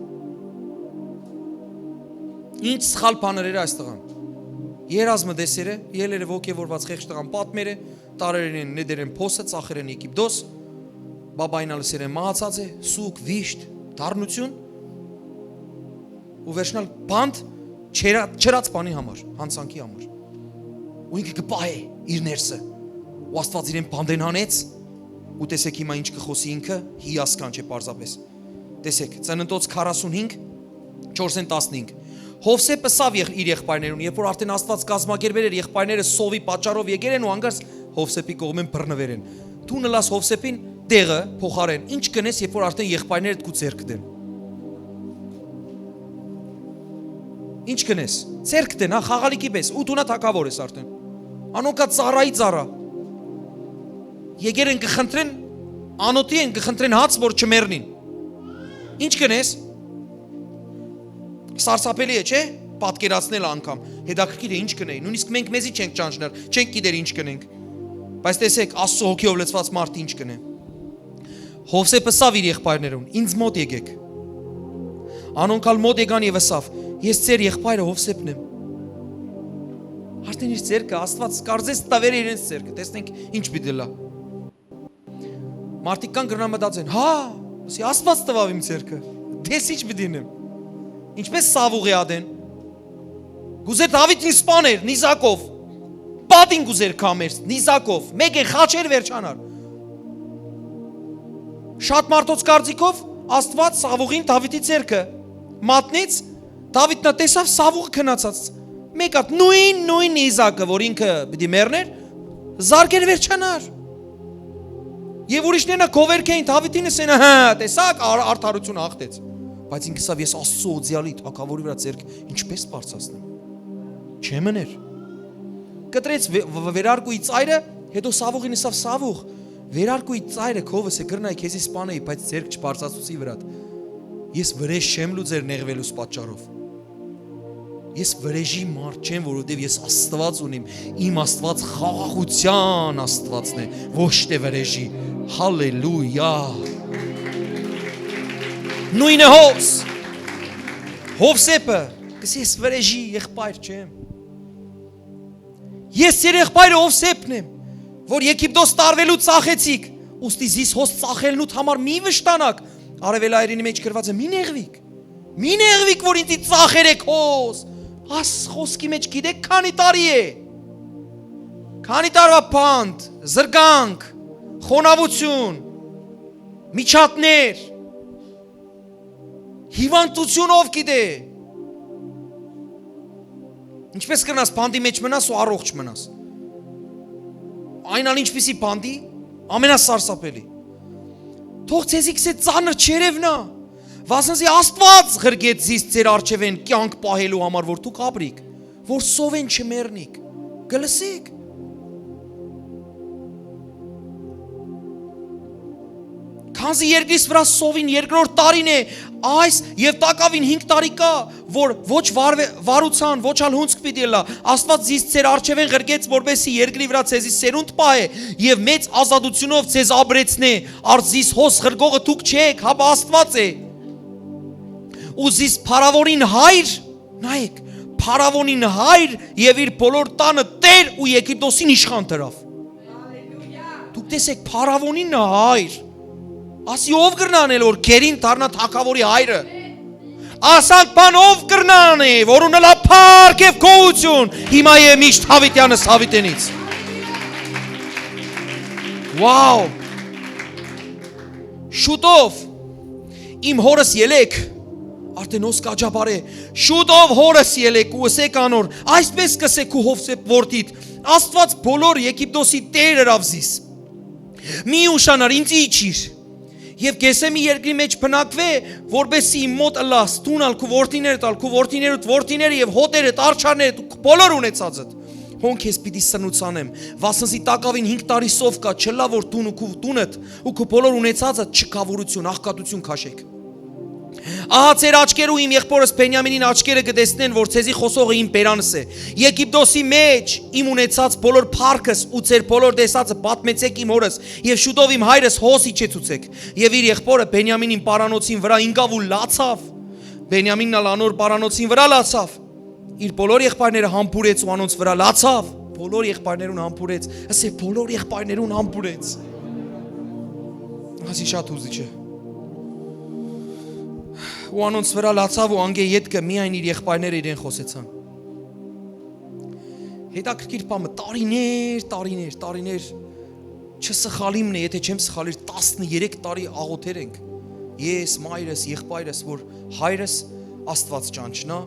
Ինչ սխալ բան էր երե այս տղան։ Երազը տեսեր է, ելեր է ոգևորված խեղճ տղան պատմեր է, տարերին են, նետեր են փոսը, ծախեր են Եգիպտոս, բաբային ալ սեր են մահացած է, սուկ, վիշտ, դառնություն, ու վերջնալ բանտ չերա-, չերած բանի համար, յանցանքի համար։ Ու ինքը կը պահէ իր ներսը, ու Աստուած իրեն բանտեն հանեց, ու տեսեք հիմա ինչ կը խօսի ինքը, հիասքանչ է պարզապէս։ Տեսեք, Ծննդոց քառասունհինգ, չորսէն տասնհինգ։ Յովսէփ ըսաւ եղ-, իր եղբայրներուն, երբ որ արդեն Աստուած կազմակերպեր էր, եղբայրները սովի պատճառով եկեր են ու հանկարծ Յովսէփի կողմէն բռնուեր են։ Դուն ըլաս Յովսէփին տեղը փոխարեն, ինչ կ'ընես, երբ որ արդեն եղբայրներդ քու ձեռքդ են։ Ինչ կ'ընես, ձեռքդ են, հա, խաղալիքի պես, ու դունա թագաւոր ես արդեն։ Անոնք ա ծառայի ծառա։ Եկեր են կը խնդրեն, անոթի են կը խնդրեն հաց, որ չմեռնին։ Ինչ կ'ընես։ Սարսափելի է, չէ՞, պատկերացնել անգամ։ Հետաքրքիր է, ինչ կ'ընեի։ Նույնիսկ մենք մեզի չենք ճանչնար, չենք գիտեր ինչ կ'ընենք։ Բայց տեսեք, Աստծո հոգիով լցված մարդ ինչ կ'ընէ։ Յովսէփ ըսաւ իր եղբայրներուն. «Ինձ մօտ եկեք»։ Անոնք ալ մօտ եկան եւ ըսաւ. «Ես ձեր եղբայրը Յովսէփն եմ»։ Արդեն իր ձեռքը, Աստուած կարծես տուեր է իրենց ձեռքը, տեսնենք ինչ պիտի լա։ Մարդիկ կան կրնան մտածեն. «Հա, ասի, Աստուած տուաւ իմ ձեռքը, տես ինչ պիտի ընեմ»։ Ինչպես Սաւուղի ատեն։ Կուզեր Դաւիթին սպաներ նիզակով, պատին կուզեր կամեր նիզակով, մեկը խաչեր վերջանար։ Շատ մարդոց կարծիքով Աստուած Սաւուղին Դաւիթի ձեռքը մատնեց, Դաւիթ նա տեսաւ Սաւուղը քնացած, մեկ հատ նոյն, նոյն նիզակը, որ ինքը պիտի մեռներ, զարկեր վերջանար։ Եւ ուրիշներն ա քովերքային Դաւիթին ըսեն. «Հա, տեսակ, ար-, արդարությունը հաղթեց»։ Բայց ինքը ասաւ. «Ես Աստծո օծեալի թագաւորի վրայ ձեռք ինչպես բարձրացնեմ»։ Չեմ ըներ։ Կտրեց վե-, վ-, վ-, վերարկուի ծայրը, Հետո Սաւուղին ըսաւ. «Սաւուղ, վերարկուի ծայրը քովս է, կրնայ քեզի սպանեի, բայց ձեռք չբարձրացուցի վրադ։ Ես վրեժ չեմ լուծեր նեղուելուս պատճառով։ Ես վրեժի մարդ չեմ, որովհետեւ ես Աստուած ունիմ։ Իմ Աստուած խաղաղութեան Աստուածն է, ոչ թէ վրեժի»։ Հալելույա։ Նոյնը Հովս-, Հովսէփը կ'ըսի. «Ես վրեժի եղբայր չեմ։ Ես ձեր եղբայրը Հովսէփն եմ, որ Եգիպտոս տարուելու ծախեցիք, ուստի զիս հոս ծախելնուտ համար մի վշտանաք։ Արեւելայերինի մէջ գրուած է. "Մի նեղուիք, մի նեղուիք, որ ինծի ծախեր էք հոս"։ Աս խօսքի մէջ գիտէք քանի՞ տարի է։ Քանի՞ տարուայ բանտ, զրկանք, խոնաւութիւն, միջատներ, հիւանդութիւն, ով գիտէ։ Ինչպէս կրնաս բանտի մէջ մնաս ու առողջ մնաս։ Այն ալ ինչպիսի բանտի, ամենասարսափելի։ Թող ձեզի քսե ծանր չերեւնայ, վասն զի Աստուած ղրկեց զիս ձեր առջեւէն կեանք պահելու համար, որ դուք ապրիք, որ սովեն չմեռնիք։ Կը լսի՞ք։ Քանզի երկրիս վրայ սովին երկրորդ տարին է այս, եւ տակաւին հինգ տարի կայ, որ ոչ վարվե-, վարուցան, ոչ ալ հունձք պիտի ըլլայ։ Աստուած զիս ձեր առջեւէն ղրկեց, որպէս զի երկրի վրայ ձեզի սերունդ պահէ եւ մեծ ազատութիւնով ձեզ ապրեցնէ։ Արդ զիս հոս ղրկողը դուք չէք, հապա Աստուած է։ Ու զիս փարաւորին հայր, նայեք, փարաւորին հայր եւ իր բոլոր տանը տէր ու Եգիպտոսին իշխան դրաւ։ Դուք տեսեք, փարաւորին հայր։ Ասի, ո՞վ կրնա անել, որ գերին դառնայ թագաւորի հայրը։ Ասանք բան ո՞վ կրնա անէ, որ ունենայ փառք եւ գոհութիւն հիմա եւ միշտ, Դաւիթեանս Դաւիթենից։ Wow։ Շուտով իմ հորս ելեք, արդեն հոս կ'աճապարէ, շուտով հորս ելեք ու ըսեք անոր. "Այսպես կ'ըսէ քու Յովսէփ որդիդ. Աստուած բոլոր Եգիպտոսի Տեր ըրաւ զիս։ Մի ուշանար, ինծի իջիր։ Եւ կ'ըսեմ ի երկրի մէջ բնակուէ, որպէս զի իմ մօտ ըլլաս, դուն ալ, քու որդիներդ ալ, քու որդիներուդ որդիները եւ հօտերդ, արջառներդ ու քու բոլոր ունեցածդ։ Հոն քեզ պիտի սնուցանեմ, վասն զի տակաւին հինգ տարի սով կայ, չըլլայ որ դուն ու քու տունդ ու քու բոլոր ունեցածդ չքաւորութիւն, աղքատութիւն քաշեք։ Ահա ձեր աչքերու իմ եղբօրս Բենիամինին աչքերը կը տեսնեն, որ ձեզի խօսողը իմ բերանս է։ Եգիպտոսի մէջ իմ ունեցած բոլոր փառքս ու ձեր բոլոր տեսածը պատմեցէք իմ հորս, եւ շուտով իմ հայրս հոս իջեցուցէք"։ Եւ իր եղբօրը Բենիամինին պարանոցին վրայ ինկաւ ու լացաւ։ Բենիամինն ալ անոր պարանոցին վրայ լացաւ։ Իր բոլոր եղբայրները համբուրեց ու անոնց վրայ լացաւ։ Բոլոր եղբայրներուն համբուրեց։ Ասէ, բոլոր եղբայրներուն համբուրեց։ Ասի շատ հուզիչ է։ Ու անոնց վրայ լացաւ ու անկէ ետքը միայն իր եղբայրները իրեն խօսեցան։ Հետաքրքիր բան մը, տարիներ, տարիներ, տարիներ, չսխալիմն է, եթե չեմ սխալիր, տասներեք տարի աղոթեր ենք ես, մայրս, եղբայրս, որ հայրս Աստուած ճանչնայ,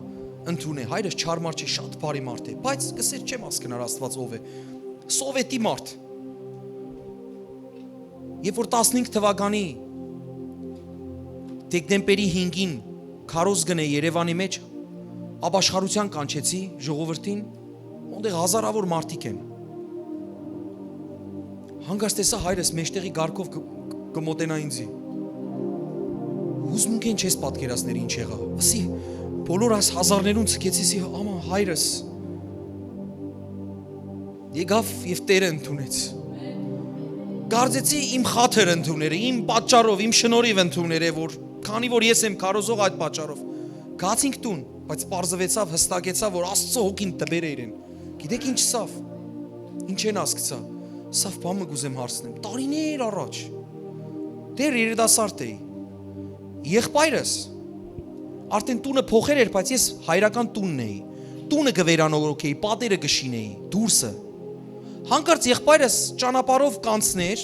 ընդունէ։ Հայրս չար մարդ չէ, շատ բարի մարդ է, բայց կսեր չեմ հասկնար Աստուած ով է։ Սովետի մարդ։ Երբ որ տասնհինգ թվականի դեկտեմբերի հինգին քարոզ գնե Երևանի մեջ, ապաշխարութեան կանչեցի ժողովրդին, մտեղ հազարավոր մարդիկ են։ Հանկարծ տեսայ հայրս մեջտեղի կարգով կը, կը մոտենայ ինձի։ Հուզմունքէն չես պատկերացներ ինչ եղա։ Ասի, բոլոր այս հազարներուն ցկեցի, ասի, «Ամա հայրս եկաւ եւ Տերը ընդունեց»։ Կարծեցի իմ խաթր ընդուներ է, իմ պատճառով, իմ շնորհիվ ընդուներ է, որ քանի որ ես եմ քարոզող, այդ պատճառով։ Գացինք տուն, բայց պարզվեցաւ, հստակեցաւ, որ Աստծո հոգին տպեր է իրեն։ Գիտեք ինչ սավ։ Ինչ են ասկցա։ Սավ բան մը կուզեմ հարցնեմ։ Տարիներ առաջ դեռ երիտասարդ էի։ Եղբայրս արդեն տունը փոխեր էր, բայց ես հայրական տունն էի։ Տունը կը վերանորոգեի, պատերը կը շինեի, դուրսը։ Հանկարծ եղբայրս ճանապարհով կանցներ,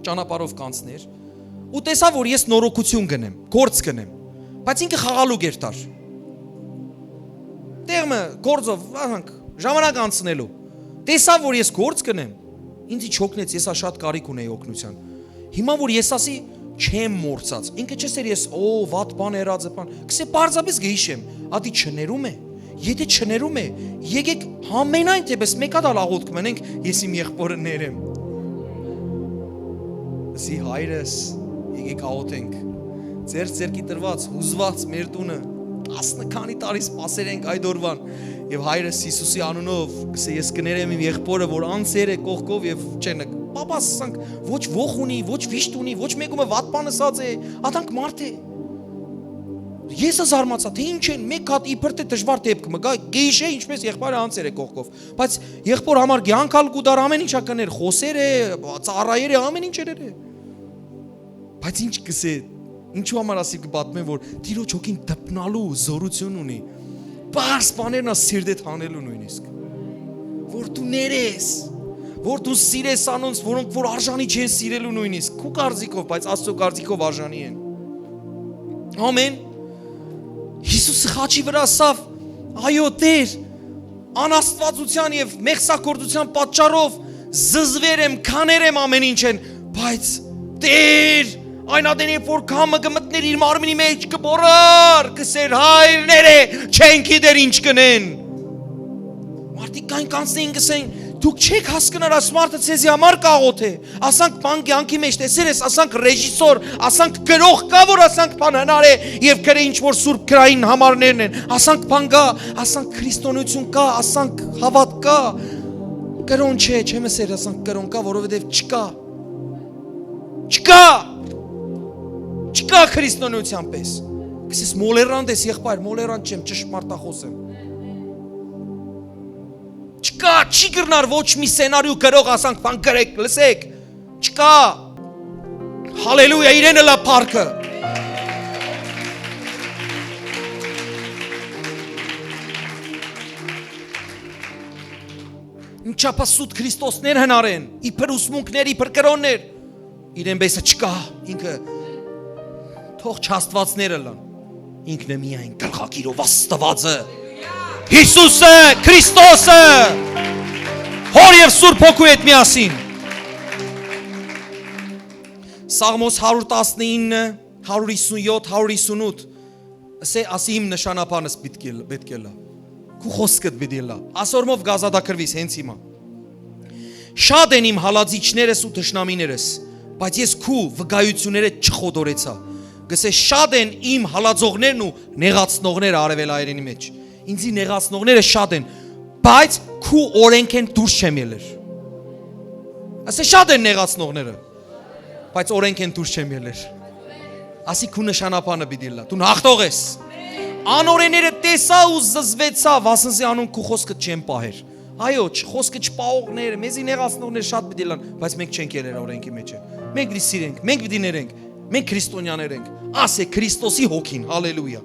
ճանապարհով կանցներ ու տեսա, որ ես նորոգություն կ'ընեմ, գործ կ'ընեմ, բայց ինքը խաղալուկ էր տար։ Տեղ մը գործով, ասենք, ժամանակ անցնելու։ Տեսա, որ ես գործ կ'ընեմ, ինձի չօգնեց, ես ա շատ կարիք ունեի օգնության։ Հիմա որ ես ասի, չեմ մոռցած։ Ինքը չ'ըսեր ես, «Օ, վատ բան եղած է, բան»։ Կ'ըսէ, պարզապէս կը յիշեմ, ատի չներում է, Եթէ չներում է, եկեք համենայն դեպս մէկ հատ ալ աղօթք մնենք, ես իմ եղբօրը ներեմ։ Ասի հայրս, եկեք աղօթենք։ Ձեր ձեռքի տրված, հուզված մեր տունը, տասնը քանի տարի սպասեր ենք այդ օրուան։ Եւ հայրս Յիսուսի անունով կսե, ես կներեմ իմ եղբօրը, որ անսեր է կողքով եւ չեն, պապաս ասանք, ոչ ոխ ունի, ոչ վիշտ ունի, ոչ մեկումը վատ բան ըսած է, ադանք մարդ է։ Ես զարմացայ, թե ինչ են, մէկ հատ իբր թե դժուար դեպք մը գայ, գեշե ինչպես եղբայրը անցեր է կողքով, բայց եղբոր համար կեանք ալ կու դար, ամեն ինչ ա կներ, խոսեր է, ծառայեր է, ամեն ինչ էր է։ Բայց ինչ կսե, ինչու համար ասի կը պատմեմ, որ Տիրոջ հոգին դպնալու զորություն ունի, պարզ բաներն ա սիրտեդ հանելու նույնիսկ, որ դու ներես, որ դու սիրես անոնց, որոնք որ արժանի չեն սիրելու նույնիսկ, քու կարծիքով, բայց Աստծո կարծիքով արժանի են։ Ամեն։ Յիսուսը խաչի վրայ ասաւ. «Այո, Տէր, անաստուածութեան եւ մեղսագործութեան պատճառով զզուեր եմ, քաներ եմ ամեն ինչէն, բայց Տէր, այն ատեն երբ որ քամը կը մտնէր իր մարմնի մէջ, կը բորար, կսեր. "Հայր, ներէ, չեն գիտեր ինչ կ'ընեն"»։ Մարդիկ կային կանցնեին, կսեն. "Դուք չեք հասկնար, այս մարդը ձեզի համար կ'աղօթէ"։ Ասանք բան կեանքի մէջ տեսեր ես, ասանք ռեժիսոր, ասանք գրող կա, որ ասանք բան հնար է եւ գրե ինչ որ սուրբ գրային համարներն են, ասանք բան կա, ասանք քրիստոնեություն կա, ասանք հաւատ կա։ Կրոն չէ, չեմ ըսեր, ասանք կրոն կա, որովհետեւ չկա, չկա, չկա քրիստոնեության պես։ Կսես մոլերանդ ես, եղբայր, մոլերանդ չեմ, ճշմարտախոս եմ։ Չկա, չի կրնար ոչ մի սենարիո գրող ասանք բան գրեք, լսեք, չկա։ Հալելույա, իրեն ըլլայ փառքը։ Ինչապա սուտ Քրիստոսներ հնարեն, իբր ուսմունքներ, իբր կրոններ, իրեն պեսը չկա, ինքը թող չաստվածներ ըլլան, ինքն է միայն գլխակիրով Աստվածը, Յիսուսը, Քրիստոսը, Հոր եւ Սուրբ Հոգու հետ միասին։ Սաղմոս հարյուր տասնինը, հարյուր հիսուն յոթ, հարյուր հիսուն ութ, ասե, ասի իմ նշանապանս պիտի ել-, պէտք ելլա։ Քու խոսքդ պիտի ելլա։ Ասորմով գազադակրվիս հենց հիմա։ Շատ են իմ հալածիչներս ու թշնամիներս, բայց ես քու վկայությունները չխոդորեցա։ Գսե շատ են իմ հալածողներն ու նեղացնողները արևելայերենի մեջ։ Ինձի նեղացնողները շատ են, բայց քու օրենքեն դուրս չեմ ելեր։ Ասե շատ են նեղացնողները, բայց օրենքեն դուրս չեմ ելեր։ Ասի քու նշանապանը պիտի ելլա, դուն հաղթող ես։ Անօրեները տեսա ու զզվեցա, վասնզի անոնք քու խոսքը չեն պահեր։ Այո, չ-, խոսքը չպահողներ, մեզի նեղացնողներ շատ պիտի ելան, բայց մենք չենք ելեր օրենքի մեջ։ Մենք պիտի սիրենք, մենք պիտի ներենք, մենք քրիստոնյաներ ենք։ Ասե Քրիստոսի հոգին, հալելույա։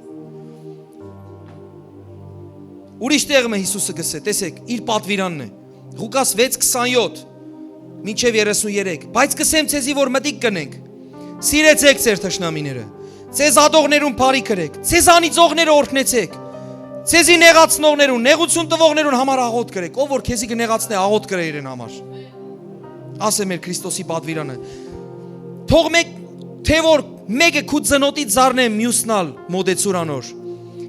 Ուրիշ տեղ մը Յիսուսը գսե, տեսեք, իր պատվիրանն է։ Ղուկաս վեց քսանյոթ, մինչև երեսուն երեք։ Բայց կսեմ ձեզի, որ մտիկ կնենք։ Սիրեցեք ձեր թշնամիները։ Ձեզ ատողներուն բարի կրեք, ձեզ անիծողները օրհնեցեք, ձեզի նեղացնողներուն, նեղություն տվողներուն համար աղոթ կրեք։ Ով որ քեզի կնեղացնէ, աղոթ կրե իրեն համար։ Ասե մեր Քրիստոսի պատվիրանը։ Թող մեկ, թե որ մեկը քու ծնոտի զարնէ, միուսն ալ մոտեցուր անոր։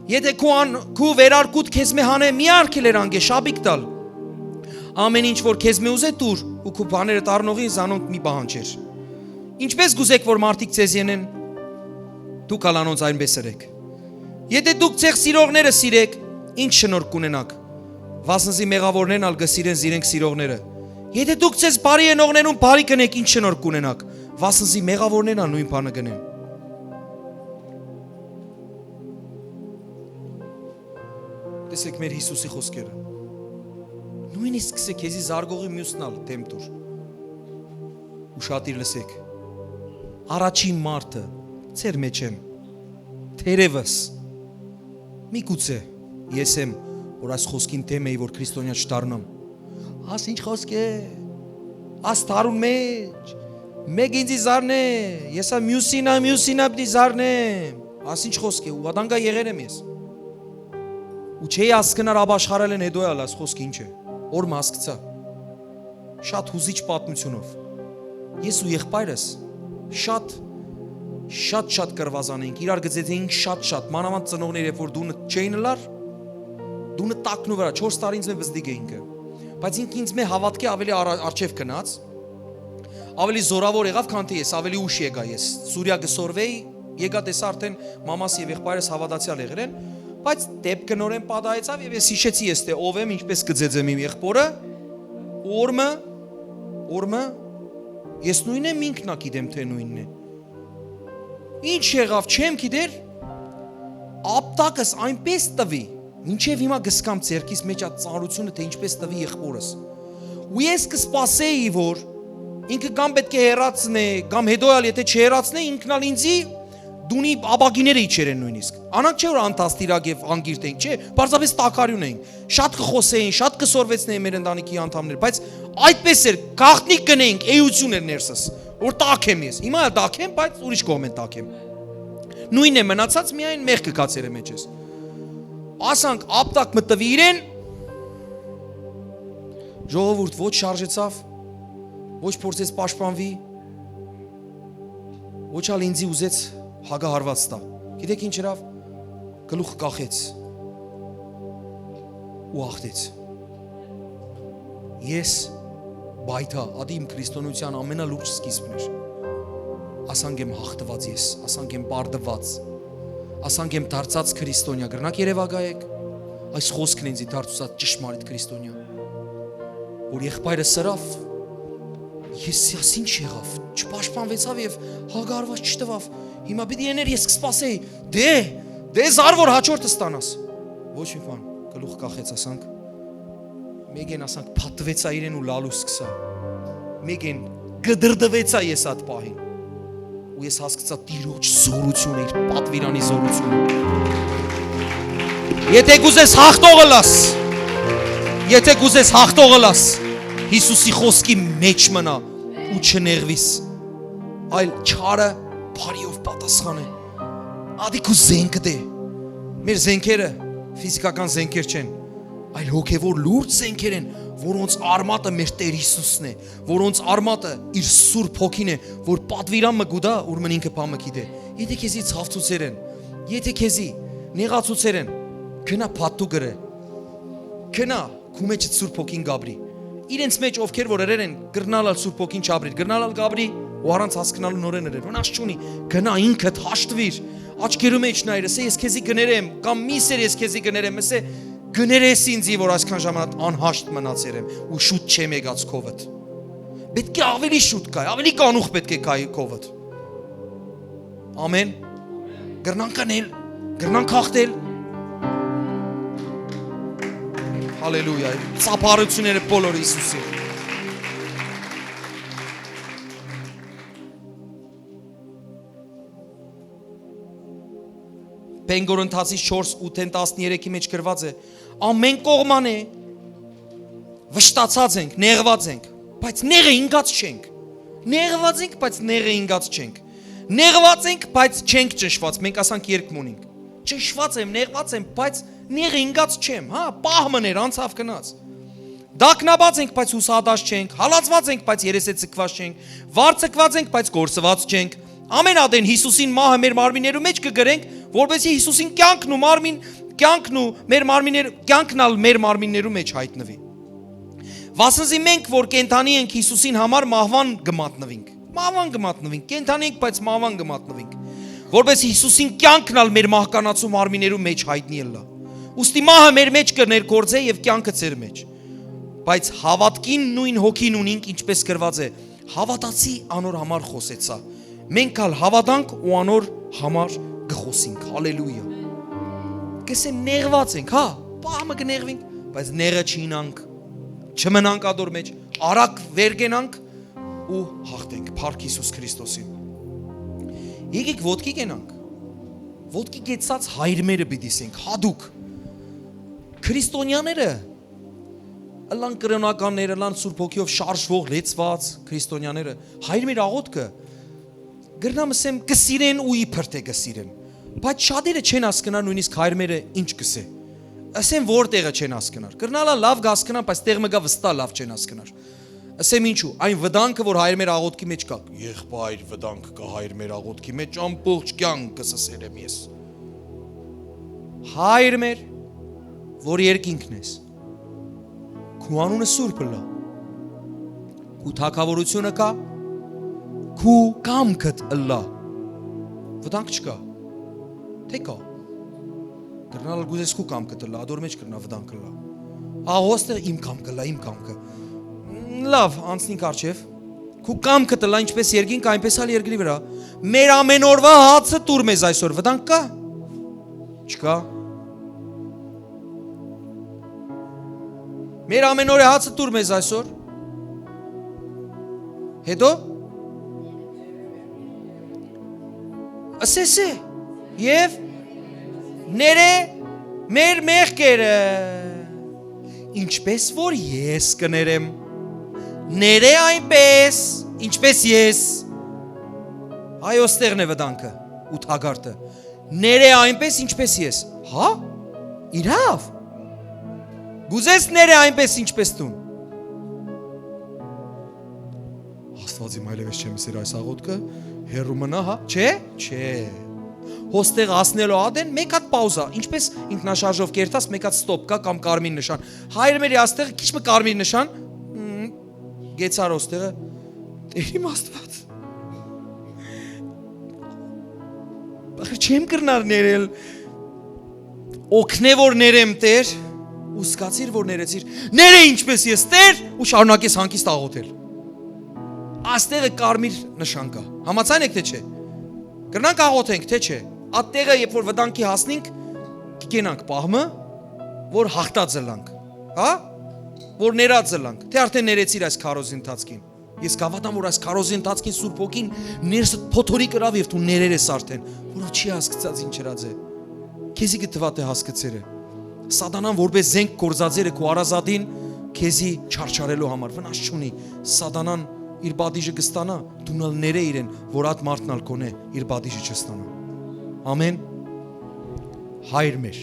Եթէ քու ան-, քու վերարկուդ քեզ մէ հանէ, մի արգելեր անկէ շապիկ տալ։ Ամեն ինչ որ քեզ մէ ուզէ տուր, ու քու բաները տառնողին զանոնք մի պահանջեր։ Ինչպես կուզեք որ մարդիկ ձեզ յենեն, դուք ալ անոնց այնպես ըրեք։ Եթէ դուք ձեր սիրողները սիրեք, ինչ շնորհք կունենաք, վասնզի մեղավորներն ալ կը սիրեն զիրենք սիրողները։ Եթէ դուք ձեզ բարի յենողներուն բարի կնեք, ինչ շնորհք կունենաք, վասնզի մեղավորներն ալ նոյն բանը կ'ընեն։ Տեսեք մեր Յիսուսի խոսքերը։ Նոյնիսկ սե քեզի զարգողի միուսն ալ դեմ տուր։ Ուշադիր լսեք։ Առաջին մարդը ձեր մեջ եմ, թերևս, միգուցե ես եմ, որ այս խոսքին դեմ էի, որ քրիստոնյա չդառնամ։ Աս ինչ խոսք է, աս դարուն մեջ, մեկ ինձի զարնէ, ես ա մյուսին ա, մյուսին ա պիտի զարնեմ, աս ինչ խոսք է, ու ադանգա եղեր եմ ես։ Ու չէի ասկնար ապաշխարել են հետո ալ, աս խոսքը ինչ է, օր մը ասկցա։ Շատ հուզիչ պատմությունով։ Ես ու եղբայրս շատ, շատ, շատ կրվազան էինք, իրար գծեցեինք շատ, շատ, մանավանդ ծնողներ, երբ որ դունը չէին լար, Տունը տակն ու վրայ, չորս տարի ինձ մէ բզդիկ է ինքը։ Բայց ինքը ինձ մէ հաւատքէ աւելի արա-, առջեւ գնաց, աւելի զօրաւոր եղաւ, քան թէ ես, աւելի ուշ եկայ ես։ Սուրիա կը սորվէի, եկայ տեսայ արդէն մամաս եւ եղբայրս հաւատացեալ եղեր են, բայց դէպքը նորէն պատահեցաւ եւ ես յիշեցի ես թէ ով եմ, ինչպէս կը ծեծեմ իմ եղբօրը, ու օր մը, օր մը, ես նոյնն եմ, ինքն ա գիտեմ թէ նոյնն է։ Ինչ եղաւ, չեմ գիտեր, ապտակս այնպէս տուի, մինչեւ հիմա կ'զգամ ձեռքիս մէջ այդ ծանրութիւնը, թէ ինչպէս տուի եղբօրս։ Ու ես կը սպասէի, որ ինքը կամ պէտք է հեռացնէ, կամ հետո ալ, եթէ չհեռացնէ, ինքն ալ ինձի տունի ապակիները իջեր են նոյնիսկ։ Անանք չէ, որ անդաստիրակ եւ անգիրտ ենք, չէ, պարզապէս տակարիւն ենք։ Շատ կը խօսէին, շատ կը սորվեցնէին մեր ընտանիքի անդամները, բայց այդպես էր, գաղտնիք կ'ընէինք, էութիւն էր ներսս, որ տաք եմ ես։ Հիմա ալ տաք եմ, բայց ուրիշ կողմէն տաք եմ։ Նոյնն է մնացած, միայն մեղքը գացեր է մէջս։ Ասանք, ապտակ մը տուի իրեն, ժողովուրդ, ոչ շարժեցաւ, ոչ փորձեց պաշտպանուի, ոչ ալ ինձի ուզեց հակահարուած տայ։ Գիտէք ինչ ըրաւ։ Գլուխ կախեց ու յաղթեց։ Ես պայթա, ատի իմ քրիստոնեության ամենալուրջ սկիզբն էր։ Ասանք եմ հաղթուած ես, ասանք եմ պարտուած, ասանք եմ դարձած քրիստոնեա։ Կրնաք երևակայեք, այս խօսքն ինձի դարձուցած ճշմարիտ քրիստոնեա, որ եղբայրը սրավ, ես ասի ինչ եղաւ, չպաշտպանվեցաւ եւ հակահարուած չտուաւ։ Հիմա պիտի եներ, ես կսպասեի, դե, դե զար որ հաջորդը ստանաս։ Ոչ մի բան, գլուխ կախեց, ասանք, մեկեն, ասանք, փաթթուեցայ իրեն ու լալու սկսա։ Մեկեն կդրդվեցայ ես այդ պահին։ Ու ես հասկացայ Տիրոջ զօրությունը, իր պատվիրանի զօրությունը։ Եթե կուզես հաղթող ըլաս, եթե կուզես հաղթող ըլաս, Յիսուսի խօսքի մէջ մնա ու չնեղվիս, այլ չարը բարիով պատասխան է։ Ատի քու զենքը դե։ Մեր զենքերը ֆիզիքական զենքեր չեն, այլ հոգեվոր լուրջ զենքեր են, որոնց արմատը մեր Տեր Յիսուսն է, որոնց արմատը իր Սուրբ Հոգին է, որ պատվիրան մը կու տայ, ուրմն ինքը բան մը գիտէ։ Եթե քեզի ցաւցուցեր են, եթե քեզի նեղացուցեր են, գնա փաթթու կրե, գնա քու մէջդ Սուրբ Հոգին կապրի։ Իրենց մէջ ովքեր որ ըրեր են, կրնալ ալ Սուրբ Հոգին չապրիր, կրնալ ալ կապրի ու առանց հասկնալու նորէն ըրեր։ Վնաս չունի, գնա ինքդ հաշտուիր, աչքերու մէջ նայիր, ըսէ, ես քեզի կներեմ, կամ միս էր, ես քեզի կներեմ, ըսէ, կներես ինձի, որ այսքան ժամանակ անհաշտ մնացեր եմ ու շուտ չեմ եկած քովդ։ Պէտք է աւելի շուտ գայ, աւելի կանուխ պէտք է գայ քովդ։ Ամեն։ Կրնանք անել, կրնանք հաղթել։ Հալելույա։ Ծափարությունները բոլոր Յիսուսի։ Բնկորընթացիս չորս ութ-ին տասներեքի մէջ գրուած է. «Ամեն կողմանը վշտացած ենք, նեղուած ենք, բայց նեղը ինգած չենք։ Նեղուած ենք, բայց նեղը ինգած չենք։ Նեղուած ենք, բայց չենք ճնշված»։ Մենք ասանք երգ մունինք. «Ճնշված եմ, նեղված եմ, բայց նեղը ինգած չեմ»։ Հա, պահ մներ, անցաւ, գնաց։ «Տագնապած ենք, բայց յուսահատած չենք, հալածված ենք, բայց երեսեցկուած չենք, վարձկված ենք, բայց կորսուած չենք»։ Ամեն ատեն Յիսուսին մահը մեր մարմիններու մէջ կը կրենք, որպեսզի Յիսուսին կյանքն ու մարմին, կյանքն ու մեր մարմիններ, կյանքն ալ մեր մարմիններու մէջ յայտնուի։ Վասնզի մենք, որ կենդանի ենք, Յիսուսին համար մահուան կը մատնուինք։ Մահուան կը մատնուինք, կենդանի ենք, բայց մահուան կը մատնուինք, որպեսզի Յիսուսին կյանքն ալ մեր մահկանացու մարմիններու մէջ յայտնի ըլլայ։ Ուստի մահը մեր մէջ կը ներգործէ եւ կյանքը ձեր մէջ։ Բայց հաւատքին նոյն հոգին ունինք, ինչպէս գրուած է. «Հաւատացի, անոր համար խօսեցայ»։ Մենք ալ հաւատանք ու անոր համար կը խօսինք։ Հալելույա։ Կ'ըսեմ, նեղուած ենք, հա, պահ մը կը նեղվինք, բայց նեղը չինանք, չմնանք ատոր մէջ, արագ վեր կենանք ու հաղթենք, փառք Յիսուս Քրիստոսին։ Եկեք ոտքի կենանք, ոտքի կեցած հայրմերը պիտի սենք, հատուկ քրիստոնյաները, ըլլան կրօնականներ, ըլլան Սուրբ Հոգիով շարժվող, լեցված քրիստոնյաները, հայր մեր աղոթքը, կրնամ ըսեմ, կը սիրեն ու իբր թէ կը սիրեն, բայց շատերը չեն հասկնար նոյնիսկ հայր մերը ինչ կ'ըսէ։ Ըսեմ, որ տեղը չեն հասկնար, կրնալա լաւ կ'հասկնան, բայց տեղ մը կայ վստահ լաւ չեն հասկնար։ Ըսեմ ինչու, այն վտանգը, որ հայր մեր աղոթքի մէջ կայ, եղբայր, վտանգ կայ հայր մեր աղոթքի մէջ, ամբողջ կյանքս ըսել եմ ես։ Հայր մեր, որ երկինքն ես, քու անունը սուրբ ըլլայ, քու թագաւորութիւնը գայ, քու կամքդ ըլլայ։ Վտանգ չկայ, թէ՞ կայ։ Կրնար ալ կ'ուզես քու կամքդ ըլլայ, ատոր մէջ կրնայ վտանգ ըլլայ։ Ահա ոստեղ իմ կամքը ըլլայ, իմ կամքը։ Լաւ, անցնինք առջեւ։ Քու կամքդ ըլլայ, ինչպէս երկինքը, այնպէս ալ երկրի վրայ։ Մեր ամեն օրուայ հացը տուր մեզ այսօր, վտանգ կայ։ Չկայ։ Մեր ամեն օրի հացը տուր մեզ այսօր։ Հետո ըսես է, եւ ներէ մեր մեղքերը, ինչպես որ ես կներեմ։ Ներէ այնպես, ինչպես ես։ Այո, ստեղն է վտանգը ու թակարդը։ Ներէ այնպես, ինչպես ես։ Հա՞։ Իրաւ։ Կ'ուզես ներէ այնպես, ինչպես դուն։ Աստուած իմ, այլեւս չեմ սեր այս աղոթքը, հեռու մնա, հա, չէ, չէ։ Հոստեղ հասնելու ատեն, մեկ հատ պաուզա, ինչպես ինքնաշարժով կերտաս, մեկ հատ ստոպ կայ կամ կարմիր նշան։ Հայր մերի աստեղը քիչ մը կարմիր նշան, մ, գեցար հոստեղը, Տեր իմ Աստուած։ Բախր չեմ կրնար ներել, օգնէ որ ներեմ Տեր, ու զգացիր որ ներեցիր, ներէ ինչպես ես Տեր, ու շարունակես հանգիստ աղոթել։ Աստեղը կարմիր նշան կայ, համաձայն եք թէ՞ չէ։ Կրնանք աղոթենք թէ՞ չէ։ Ատտեղը երբ որ վտանգի հասնինք, կկենանք պահ մը, որ հաղթած ըլանք, հա, որ ներած ըլանք, թէ արդեն ներեցիր այս քարոզի ընթացքին։ Ես կհաւատամ որ այս քարոզի ընթացքին Սուրբ Հոգին ներսդ փոթորիկ ըրաւ եւ դու ներեր ես արդեն, որով չի հասկցած ինչ ըրած է, քեզի կը թվայ թէ հասկցեր է։ Սատանան որպէս զենք գործածեր է քու արազատին, քեզի չարչարելու համար, վնաս չունի։ Սատանան իր պատիժը կստանայ, դուն ալ ներէ իրեն, որ այդ մարդն ալ կոնէ իր պատիժը չստանայ։ Ամեն։ Հայր մեր,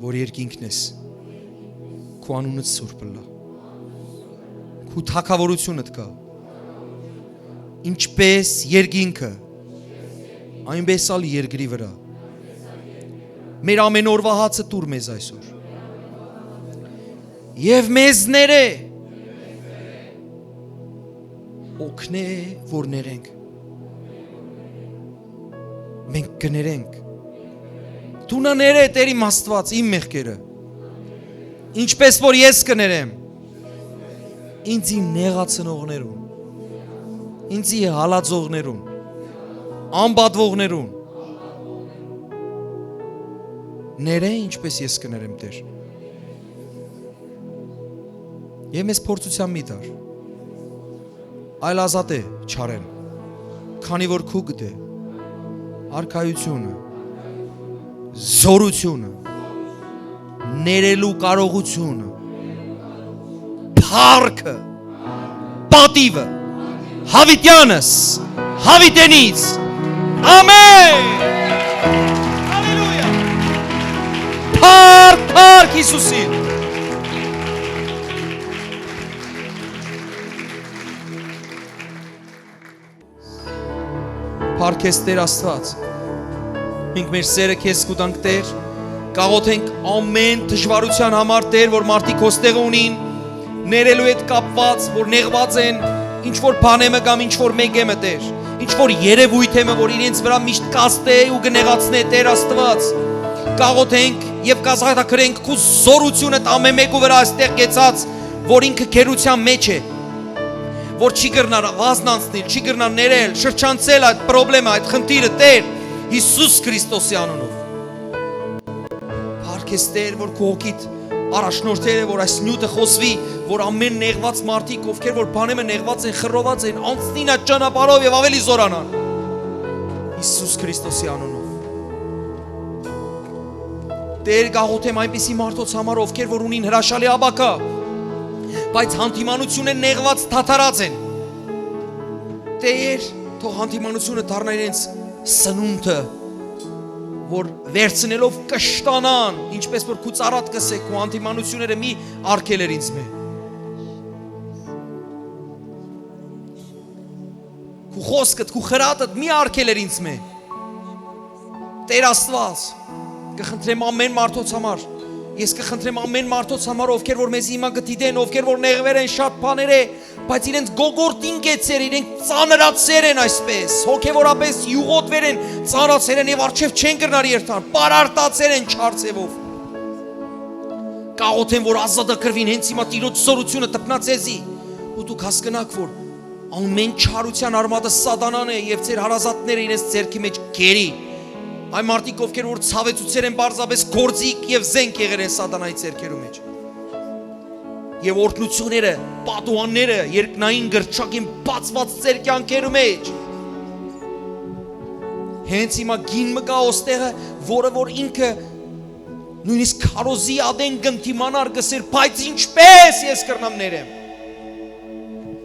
որ երկինքն ես, քու անունդ սուրբ ըլլայ, քու թագաւորութիւնդ գայ, ինչպես երկինքը, այնպես ալ երկրի վրայ։ Մեր ամեն օրուայ հացը տուր մեզ այսօր, եւ մեզ ներէ, օգնէ որ ներենք, մենք կներենք։ Դու նա ներէ, Տեր իմ Աստուած, իմ մեղքերը, ինչպես որ ես կներեմ ինձի նեղացնողներուն, ինձի հալածողներուն, անպատվողներուն, ներէ ինչպես ես կներեմ Տեր։ Եւ մեզ փորձութեան մի տար, այլ ազատէ չարէն, քանի որ քու կտէ արքայութիւնը, զօրութիւնը, ներելու կարողութիւնը, փառքը, պատիվը, յաւիտեանս, յաւիտենից։ Ամեն։ Հալելույա։ Փառք, փառք Յիսուսին։ Փառք ես Տեր Աստուած։ Մենք մեր սերը քեզ կու տանք Տեր, կաղոթենք ամեն դժվարութեան համար Տեր, որ մարդիկ հոստեղը ունին, ներելու հետ կապված, որ նեղված են, ինչ որ բանեմը կամ ինչ որ մեկեմը Տեր, ինչ որ երևույթեմը, որ իրենց վրայ միշտ կաստէ ու կնեղացնէ Տեր Աստուած, կաղոթենք եւ կազատագրենք քու զօրութիւնը ամեն մեկու վրայ այստեղ գեցած, որ ինքը գերության մեջ է, որ չի կրնար վազն անցնել, չի կրնար ներել, շրջանցել այդ պրոբլեմը, այդ խնդիրը Տեր Յիսուս Քրիստոսի անունով։ Փառք ես Տեր, որ քու հոգիդ առաջնորդել է, որ այս նիւթը խօսուի, որ ամեն նեղված մարդիկ, ովքեր որ բանեմը նեղված են, խռոված են, անցնին այդ ճանապարհով եւ ավելի զօրանան Յիսուս Քրիստոսի անունով։ Տեր, կաղոթեմ այնպիսի մարդոց համար, ովքեր որ ունին հրաշալի ապագայ, բայց հանդիմանութիւնը նեղված դադարած են։ Տեր, թող հանդիմանութիւնը դառնայ իրենց սնունդը, որ վերցնելով կշտանան, ինչպես որ քու ծառատ կ'ըսէ, քու հանդիմանութիւնները մի արգելեր ինձ մէ։ Քու խօսքդ, քու խրատդ մի արգելեր ինձ մէ։ Տեր Աստուած, կը խնդրեմ ամեն մարդոց համար, Ես կը խնդրեմ ամէն մարդոց համար, ովքեր որ մեզի հիմա կը դիտեն, ովքեր որ նեղուեր են շատ բաներէ, բայց իրենց գոգորտին կեցեր, իրենք ծանրացեր են այսպես, հոգեորապես յուղոտվեր են, ծանրացեր են եւ առջեւ չեն կրնար երթան, պարարտացեր են չար ձեւով։ Կաղոթեմ, որ ազատագրուին հենց հիմա Տիրոջ զորությունը դպնա ձեզի, ու դուք հասկնաք, որ ամէն չարութեան արմատը Սատանան է եւ ձեր հարազատները իրենց ձեռքի մէջ գերի։ Այն մարդիկ, ովքեր որ ցաւեցուցեր են պարզապես գործիք եւ զենք եղեր են Սատանայի ձեռքերու մէջ։ Եւ օրհնությունները, պատուհանները երկնային կրճակին բացուած ձեր կեանքերու մէջ։ Հենց հիմա կին մը կայ ոստեղը, որը որ ինքը նոյնիսկ քարոզի ատեն կ'ընդդիմանար, կ'ըսէր, բայց ինչպե՞ս ես կրնամ ներեմ։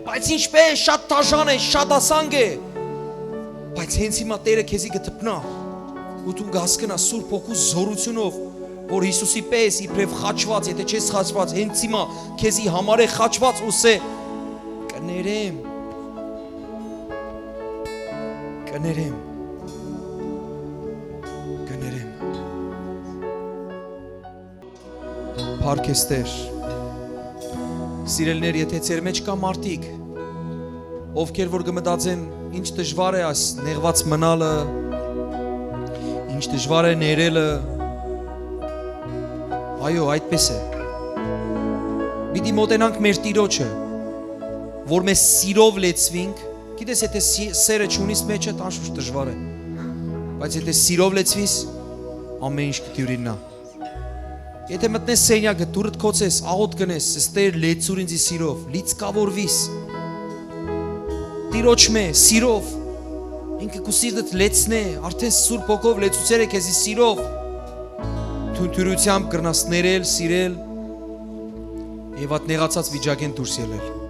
Բայց ինչպե՞ս, շատ դաժան է, շատ ասանկ է։ Բայց հենց հիմա Տէրը քեզի կը դպնայ, ու դու կ'հասկնաս Սուրբ Հոգու զորութիւնով, որ Յիսուսի պէս իբրեւ խաչուած, եթէ չես խաչուած, հենց հիմա քեզի համար է խաչուած, ուսէ, կը ներեմ, կը ներեմ, կը ներեմ։ Փառք Տէր։ Սիրելիներ, եթէ ձեր մէջ կա մարդիկ, ովքեր որ կը մտածեն, ինչ դժուար է այս նեղուած մնալը, ինչ դժուար է ներելը, այո, այդպես է։ Պիտի մոտենանք մեր Տիրոջը, որ մեզ սիրով լեցուինք, գիտես, եթէ սի-, սերը չունիս մեջդ, անշուշտ դժուար է, բայց եթէ սիրով լեցվիս, ամէն ինչ կը դիւրիննայ։ Եթէ մտնես սենեակը, դուռդ գոցես, աղօթք կ'ընես, ըստ Տէր, լեցուր ինձի սիրով, լիցքաւորվիս Տիրոջ մէ, սիրով, ինքը քու սիրտդ լեցնէ, արդէն Սուրբ Հոգով լեցուցեր է քեզի սիրով, դու դիւրութեամբ կրնաս ներել, սիրել եւ այդ նեղացած վիճակէն դուրս ելել։